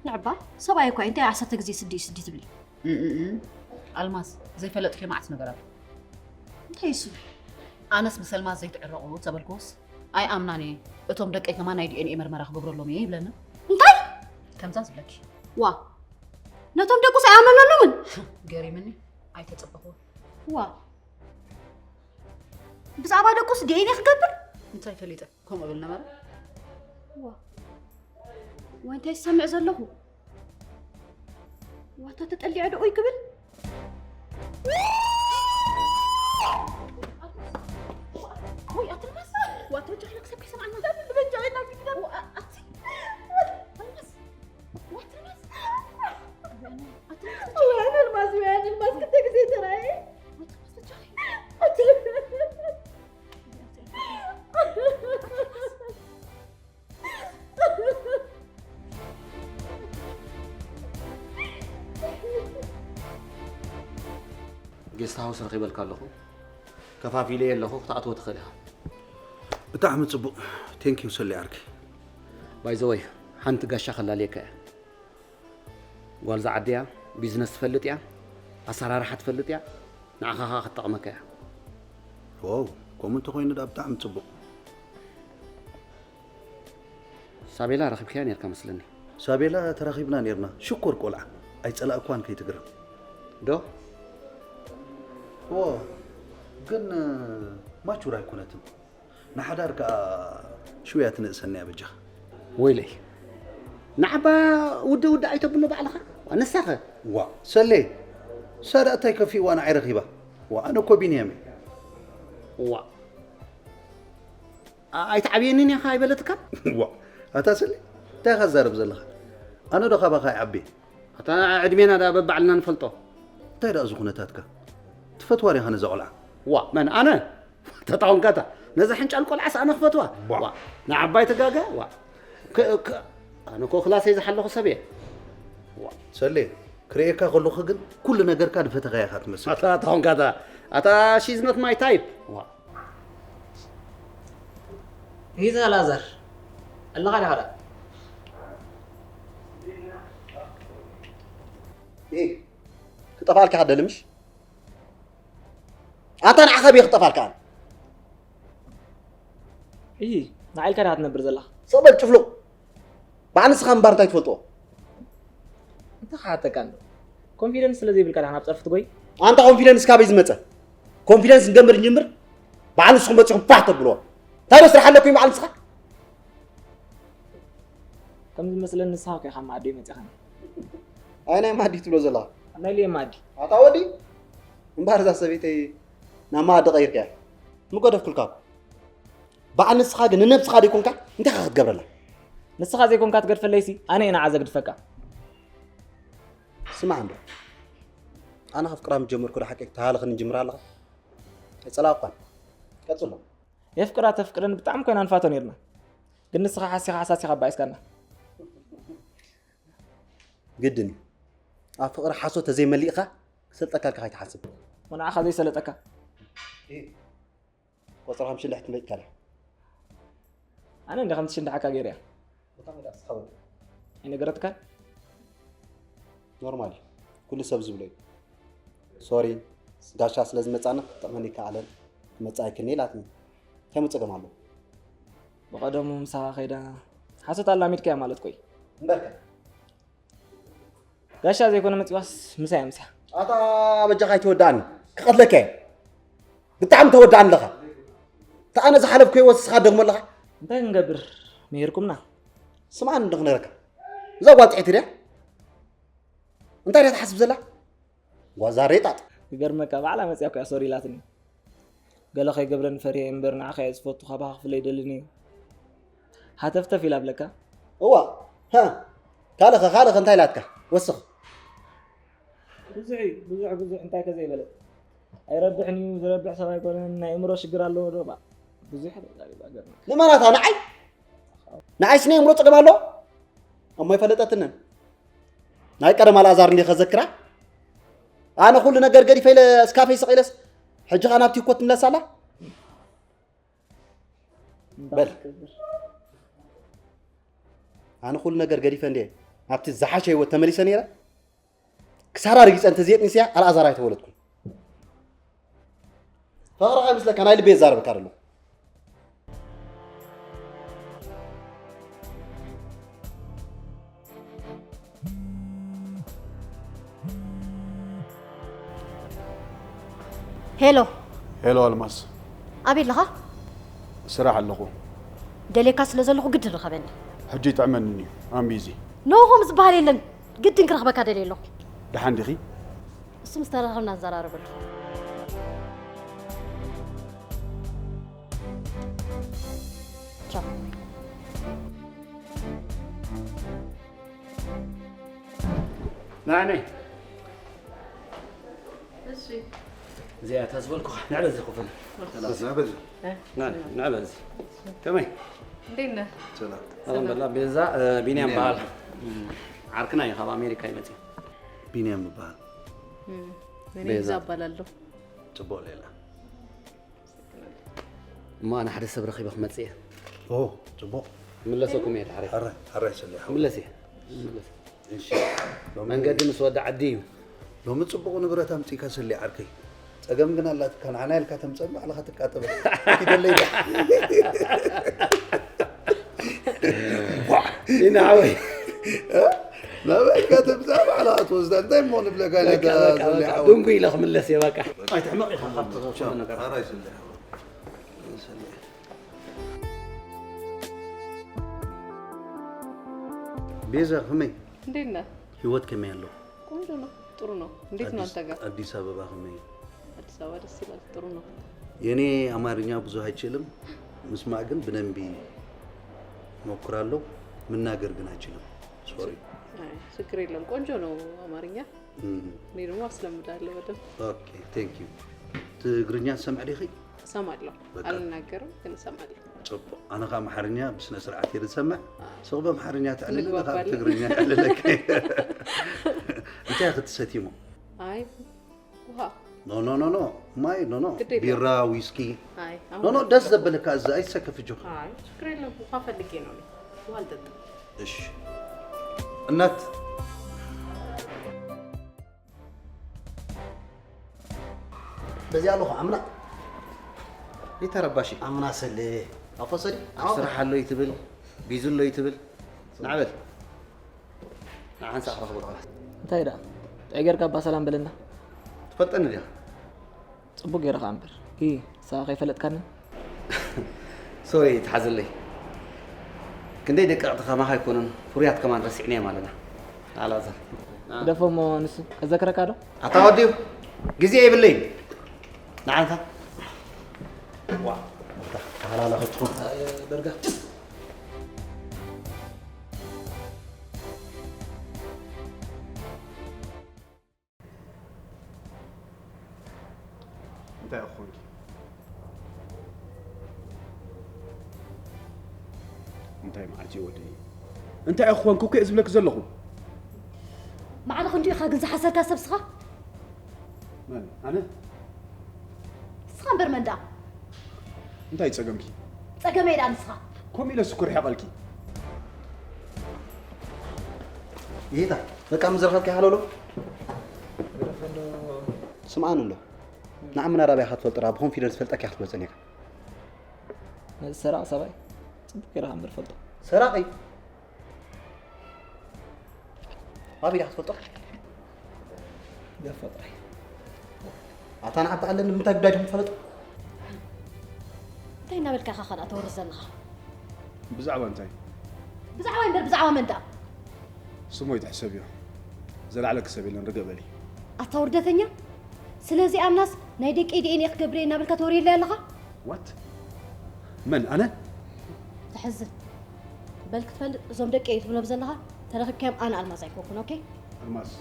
ንዕባ ሰብኣይ እኳ እንታይ ዓሰርተ ግዜ ስዲ እዩ ስዲ ትብሊ? ኣልማዝ ዘይፈለጥኪ መዓት ነገር ኣሎ። እንታይ እሱ? ኣነስ ምስ ኣልማዝ ዘይትዕረቑ ተበልኩስ ኣይኣምናን እየ። እቶም ደቀይ ከማን ናይ ዲኤንኤ መርመራ ክገብረሎም እየ ይብለኒ። እንታይ? ከምዛ ዝብለኪ። ዋ ነቶም ደቁስ ኣይኣመነሎምን? ገሪምኒ ኣይተጸበኹ። ዋ ብዛዕባ ደቁስ ዲኤንኤ ክገብር? እንታይ ፈሊጠ ከምኡ ብል ነበረ። ዋ እንታይ ዝሰምዕ ዘለኹ? ዋታ ተጠሊዐ ዶ ኡይ ክብል? ወይ ኣትልማስ ዋታ ጃህላ ክሰብ ከይሰምዓና ብበጃ ኢና ግድና ኣቲ ኣልማስ ዋትልማስ ኣትልማስ ኣልማስ ወይ ኣልማስ ክልተ ግዜ ተራየ ጌስት ሃውስ ረኺበልካ ኣለኹ። ከፋፊለየ ኣለኹ፣ ክትኣትዎ ትኽእል ኢኻ። ብጣዕሚ ጽቡቕ። ቴንኪዩ ሰሌ ዓርከይ። ባይ ዘ ወይ ሓንቲ ጋሻ ከላልየካ እያ። ጓል ዝዓዲ እያ፣ ቢዝነስ ትፈልጥ እያ፣ ኣሰራርሓ ትፈልጥ እያ፣ ንዓኻ ኸኣ ክትጠቕመካ እያ። ዋው፣ ከምኡ እንተኾይኑ ደኣ ብጣዕሚ ጽቡቕ። ሳቤላ ረኺብካያ ኔርካ መስለኒ። ሳቤላ ተራኺብና ኔርና፣ ሽኮር ቆልዓ፣ ኣይጸላእኳን ከይትግረም። ዶ? ዎ፣ ግን ማቹር ኣይኮነትን። ንሓዳር ከኣ ሽውያ ትንእሰኒ እያ በጃኻ። ወይለይ ንዓባ ውደ ውደ ኣይተብሎ ባዕልኻ ንሳኸ። ዋ ሰሌ እሳ ደኣ እንታይ ከፊእዋ ንዓይ ረኺባ። ዋ ኣነ እኮ ቢንያም እየ። ዋ ኣይትዓብየንን ኢኻ ኣይበለትካን። ዋ ኣታ ሰሌ እንታይ ኢኻ ትዛረብ ዘለኻ? ኣነ ዶ ካባኻ ይዓቢ? ኣታ ዕድሜና ደኣ በባዕልና ንፈልጦ። እንታይ ደኣ እዚ ኩነታትካ? ትፈትዋ ዲኻ ነዛ ቆልዓ? ዋ መን ኣነ? ተጣወንካታ ነዛ ሕንጫል ቆልዓስ ኣነ ክፈትዋ? ዋ ንዓባይ ተጋጋ ዋ ኣነ ኮ ክላሰይ ዝሓለኹ ሰብ እየ። ሰሌ ክርእየካ ከለኹ ግን ኩሉ ነገርካ ዝፈተኻያ ኢኻ ትመስል። ኣታ ተኾንካታ ኣታ she's not my type። ሂዛ ላዛር ኣለኻ ዲኻ ደኣ? ክጠፋልካ ደሊ ምሽ ኣንታ ንዓኻ ብየ ክጠፋልካ ኣነ እይ ንዓይልካ ዲኻ ትነብር ዘለኻ ሰበል ጭፍሉቕ ባዕ ንስኻ ምባር እንታይ ትፈልጥዎ እንታይ ክሓተካ እንዶ ኮንፊደንስ ስለ ዘይብልካ ዲኻ ናብ ፀርፊ ትጎይ ኣንታ ኮንፊደንስ ካበይ ዝመፀ ኮንፊደንስ ንገምር እንጅምር ባዕ ንስኹም መፂኹም ፋሕ ተብልዎ እንታይ ዶ ስራሕ ኣለኩም ባዕ ንስኻ ከም ዝመስለኒ ንስኻ እኮ ኢኻ ማዕዶ መፂኻኒ ኣይ ናይ ማዲ ትብሎ ዘለኻ ናይ ልየ ማዲ ኣታ ወዲ እምባር እዛ ሰበይተይ ናብ ማዲ ቀይርካያ ምገደፍኩልካ እኮ በዓል ንስኻ ግን ንነብስኻ ደይኮንካ እንታይ ኢኻ ክትገብረላ ንስኻ ዘይኮንካ ትገድፈለይሲ ኣነ እየ ንዓ ዘግድፈካ ስማዕ እንዶ ኣነ ከፍቅራ ምስ ጀመርኩ ዶ ሓቂ ተሃልኽኒ ጅምር ኣለኻ? ኣይጸላእኳን። ቀጽሎ። የፍቅራ ተፍቅረን ብጣዕሚ ኮይና ንፋቶ ነርና። ግን ንስኻ ሓሲኻ ሓሳሲኻ ኣባኢስካና። ግድን እዩ። ኣብ ፍቕሪ ሓሶት ተዘይመሊእኻ ክሰልጠካ ኢልካ ከይትሓስብ። ወንዓኻ ዘይሰለጠካ። ቆጸራ ከም ሽንዳሕ ትመጭ ካለ። ኣነ እንደ ከምቲ ሽንዳሓካ ገይረያ። ብጣዕሚ ዳስ ኸበድ። ኣይነገረትካን? ኖርማል እዩ። ኩሉ ሰብ ዝብሎ እዩ። ሶሪ፣ ጋሻ ስለ ዝመጻና ክጥዕመኒ ይከኣለን። ክመጻ ኣይክኒ ኢላትኒ። እንታይ ጸገም ኣለዎ? ብቐደሙ ምሳኻ ከይዳ ሓሶት ኣላሚድካያ ማለት ኮይ። እምበርከ። ጋሻ ዘይኮነ መጺዋስ ምሳያ ምሳያ። ኣታ በጃኻ ኣይትወዳእኒ። ክቐትለካ እየ። ብጣዕሚ ተወዳእኒ ኣለኻ። እታ ኣነ ዝሓለፍኩ ህይወት ንስኻ ትደግሞ ኣለኻ። እንታይ ክንገብር? ምሂርኩምና። ስምዓኒ እንዶ ክነግረካ። እዛ ጓል ጥዕይቲ ድያ? እንታይ ድያ ትሓስብ ዘላ? ጓዛ ሬጣጥ። ክገርመካ፣ ባዕላ መጽያ እኮ እያ ሶሪ ኢላትኒ። ገለ ከይገብረኒ ፈሪሀ እየ እምበር፣ ንዓኻ እየ ዝፈቱ፣ ካባኻ ክፍለ ኣይደልን እየ። ሃተፍተፍ ኢላ ብለካ። እዋ፣ ሃ፣ ካልኸ፣ ካልኸ እንታይ ኢላትካ? ወስኽ። ብዙሕ እዩ፣ ብዙሕ፣ ብዙሕ እንታይ ከ ዘይበለት። ኣይረብሕን እዩ፣ ዝረብሕ ሰብ ኣይኮነን፣ ናይ ኣእምሮ ሽግር ኣለዎ ዶ? ባ፣ ብዙሕ ተዛሪባ፣ ገርመካ። ንመናታ ንዓይ? ንዓይስ ናይ ኣእምሮ ጸገም ኣለዎ? እሞ ኣይፈለጠትንን። ናይ ቀደም ኣልኣዛር እንዲየ ከዘክራ? ኣነ ኩሉ ነገር ገዲፈ ኢለ እስካፈይ ስቕ ኢለስ፣ ሕጂ ኸኣ ናብ ቲኮ ትምለስ ኣላ? በል። ኣነ ኩሉ ነገር ገዲፈ እንዲየ ናብቲ ዝሓሸ ህይወት ተመሊሰ ነይረ? ክሳራ ርጊጸ እንተዘየጥኒሰያ ኣልኣዛር ኣይተወለድኩን። ፍቕሪ ከይመስለካ ናይ ልበይ ይዛረበካ ዘለኹ። ሄሎ፣ ሄሎ ኣልማዝ፣ ኣበይ ኣለኻ? ስራሕ ኣለኹ። ደልየካ ስለ ዘለኹ ግድን ርኸበኒ። ሕጂ ይጥዕመኒ እዩ። ኣምቢዚ ኖ፣ ከምኡ ዝበሃል የለን። ግድን ክረኽበካ ደልየ ኣለኹ። ደሓን ዲኺ? እሱ ምስ ተራኸብና ንዘራረበሉ። ቻው። ናኒ እሺ እዚኣ እታ ዝበልኩኻ ንዕበዚ ክፍል ንዕበዚ ንዕበዚ ከመይ እንዴት ነህ? ሰላም ሰላም በላ ቤዛ ቢንያም በሃል ዓርክና እዩ ካብ ኣሜሪካ ይመፅእ ቢንያም ይበሃል እኔ ቤዛ እባላለሁ ፅቡቅ ሌላ እሞ ኣነ ሓደ ሰብ ረኺበ ክመፅእ እየ ኦ ፅቡቅ ምለሰኩም እየ ድሓረ ሕራይ ሕራይ ስለ ሓው ምለስ እየ ምለስ እሺ መንገዲ ምስ ወዲ ዓዲ እዩ ሎሚ ፅቡቅ ንብረት ኣምፂካ ሰሊ ዓርከይ ፀገም ግን ኣላትካ ንዓና ኢልካ ተምፀን ባዕልካ ትቃጠበ ኪደለይ ይናዓወይ ናበይካ ተምፃ ባዕልካ ትወስዳ እንታይ እሞ ንብለካ ነታ ሰሊ ሓው ድንጉ ኢለ ክምለስ እየ በቃ ኣይትሕመቕ ኢኻ ካብቲ ኩሉ ነገር ሕራይ ስለ ቤዛ ከመይ እንዴት ነህ? ህይወት ከመይ ኣሎ ቆንጆ ነው፣ ጥሩ ነው። እንዴት ነው አንተ ጋር? አዲስ አበባ ከመይ አዲስ አበባ ደስ ይላል፣ ጥሩ ነው። የኔ አማርኛ ብዙ አይችልም፣ ምስማዕ ግን ብደንብ ሞክራለሁ። መናገር ግን አይችልም። ሶሪ። አይ ችግር የለም፣ ቆንጆ ነው አማርኛ። እኔ ደግሞ አስለምዳለሁ በደንብ። Okay, thank you። ትግርኛ ትሰምዕ ዲኺ? እሰማለሁ፣ በቃ። አልናገርም ግን እሰማለሁ። ጽቡቕ። ኣነ ኸዓ ኣምሓርኛ ብስነ ስርዓት እየ ዝሰምዕ። ስቕ ብኣምሓርኛ ተዕልል ኣለኻ፣ ንግባባለን። ብትግርኛ ይዕልለካ። እንታይ ክትሰትይሞ? አይ ውሃ። ኖ ኖ ኖ ኖ፣ ማይ ኖ ኖ፣ ግድ የለም። ቢራ፣ ዊስኪ። አይ ኖ ኖ፣ ደስ ዘበለካ፣ እዚ ኣይትሰከፍ እጆኻ። አይ ችግር የለም፣ ውሃ ፈልጌ ነው እኔ። ውሃ አልጠጣም። እሺ። እናት በዚኣ ኣለኹ ኣምና ይተረባሽ ኣምና ሰለ ኣፈሰዲ ኣብ ስራሕ ኣሎ ይትብል ቢዙ ኣሎ ይትብል ናዕበል ንሓንሳእ ክረኽበካ እንታይ ደኣ ጥዑይ ጌርካ እባ ሰላም በለና። ትፈልጠኒ ዲኻ ጽቡቕ ጌርኻ እምበር ሂ ንስኻ ከይፈለጥካኒ። ሶሪ ትሓዘለይ ክንደይ ደቀቕቲ ከማኻ ኣይኮኑን ፍሩያት ከማን ረሲዕናዮም ኣለና ኣልኣዛር ግደፎ እሞ ንሱ ከዘክረካ ዶ? ኣታ ወዲኡ ግዜ የብለይን ንዓንታ ተሃላለኸትኩም ደርጋ እንታይ መዓት እዩ ወደይ? እንታይ ክኾን ኩኩ እየ ዝብለክ ዘለኹ? ማዕረ ክንዲ ኢኻ ግን ዝሓሰርካ ሰብ ስኻ? መን ኣነ? ስኻ እምበር መን ደኣ? እንታይ ጸገምኪ? ጸገመይ ደኣ ንስኻ? ከምኡ ኢለ ስኩር ሕቐልኪ። ይሄታ በቃ ምዘረኸብኪ ሃለሎ። ስምዓን ኣሎ። ንዓምና ራብያ ክትፈልጦ ራ ብኮንፊደንስ ፈልጠኪ ክትመፀን ኢኻ። ነዚ ሰራቕ ሰብኣይ ጽቡቕ ገይርኻ እምበር ፈልጦ። ሰራቒ ኣበይ ኢኻ ትፈልጦ? ገፈጥራይ ኣታ ንዓባ ኣለኒ ንምንታይ ጉዳይ ድም ትፈልጥ? እንታይ እናበልካ ኢኻ ካልኣ ተወርስ ዘለኻ? ብዛዕባ እንታይ? ብዛዕባ እምበር ብዛዕባ መን ደኣ? ስሞይ ትሕሰብዮ። ዘላዕለኪ ሰብ የለን፣ ርግእ በሊ። ኣታ ውርደተኛ፣ ስለዚ ኣምናስ ናይ ደቂ ዲኤንኤ ክገብር እየ እናበልካ ተወርየለይ ኣለኻ? ዋት? መን ኣነ? ተሕዝን። በል ክትፈልጥ እዞም ደቂ እየ ትብሎም ዘለኻ ተረኺብካዮም ኣነ ኣልማዝ ኣይኮንኩን። ኦኬ? ኣልማዝ፣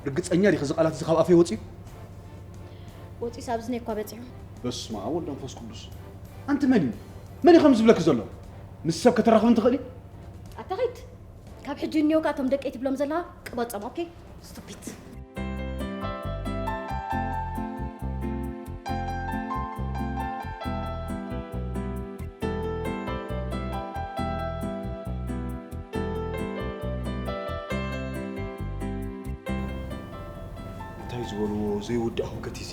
ርግጸኛ ዲኺ እዚ ቃላት እዚ ካብ ኣፈይ ወጺኡ? ወፂኡስ ኣብ እዝነ እኳ በፂሑ። በስመ ኣብ ወወልድ ወመንፈስ ቅዱስ። ኣንቲ መን እዩ? መን እዩ ከምዚ ዝብለኪ ዘሎ? ምስ ሰብ ከተራኽብን ትኽእሊ? ኣታ ኺድ። ካብ ሕጂ እኒኦካ እቶም ደቂ እየ ትብሎም ዘለኻ ቅበጾም። ኦኬ? ስቱፒድ። እንታይ ዝበልዎ ዘይውዳእ ህውከት እዚ?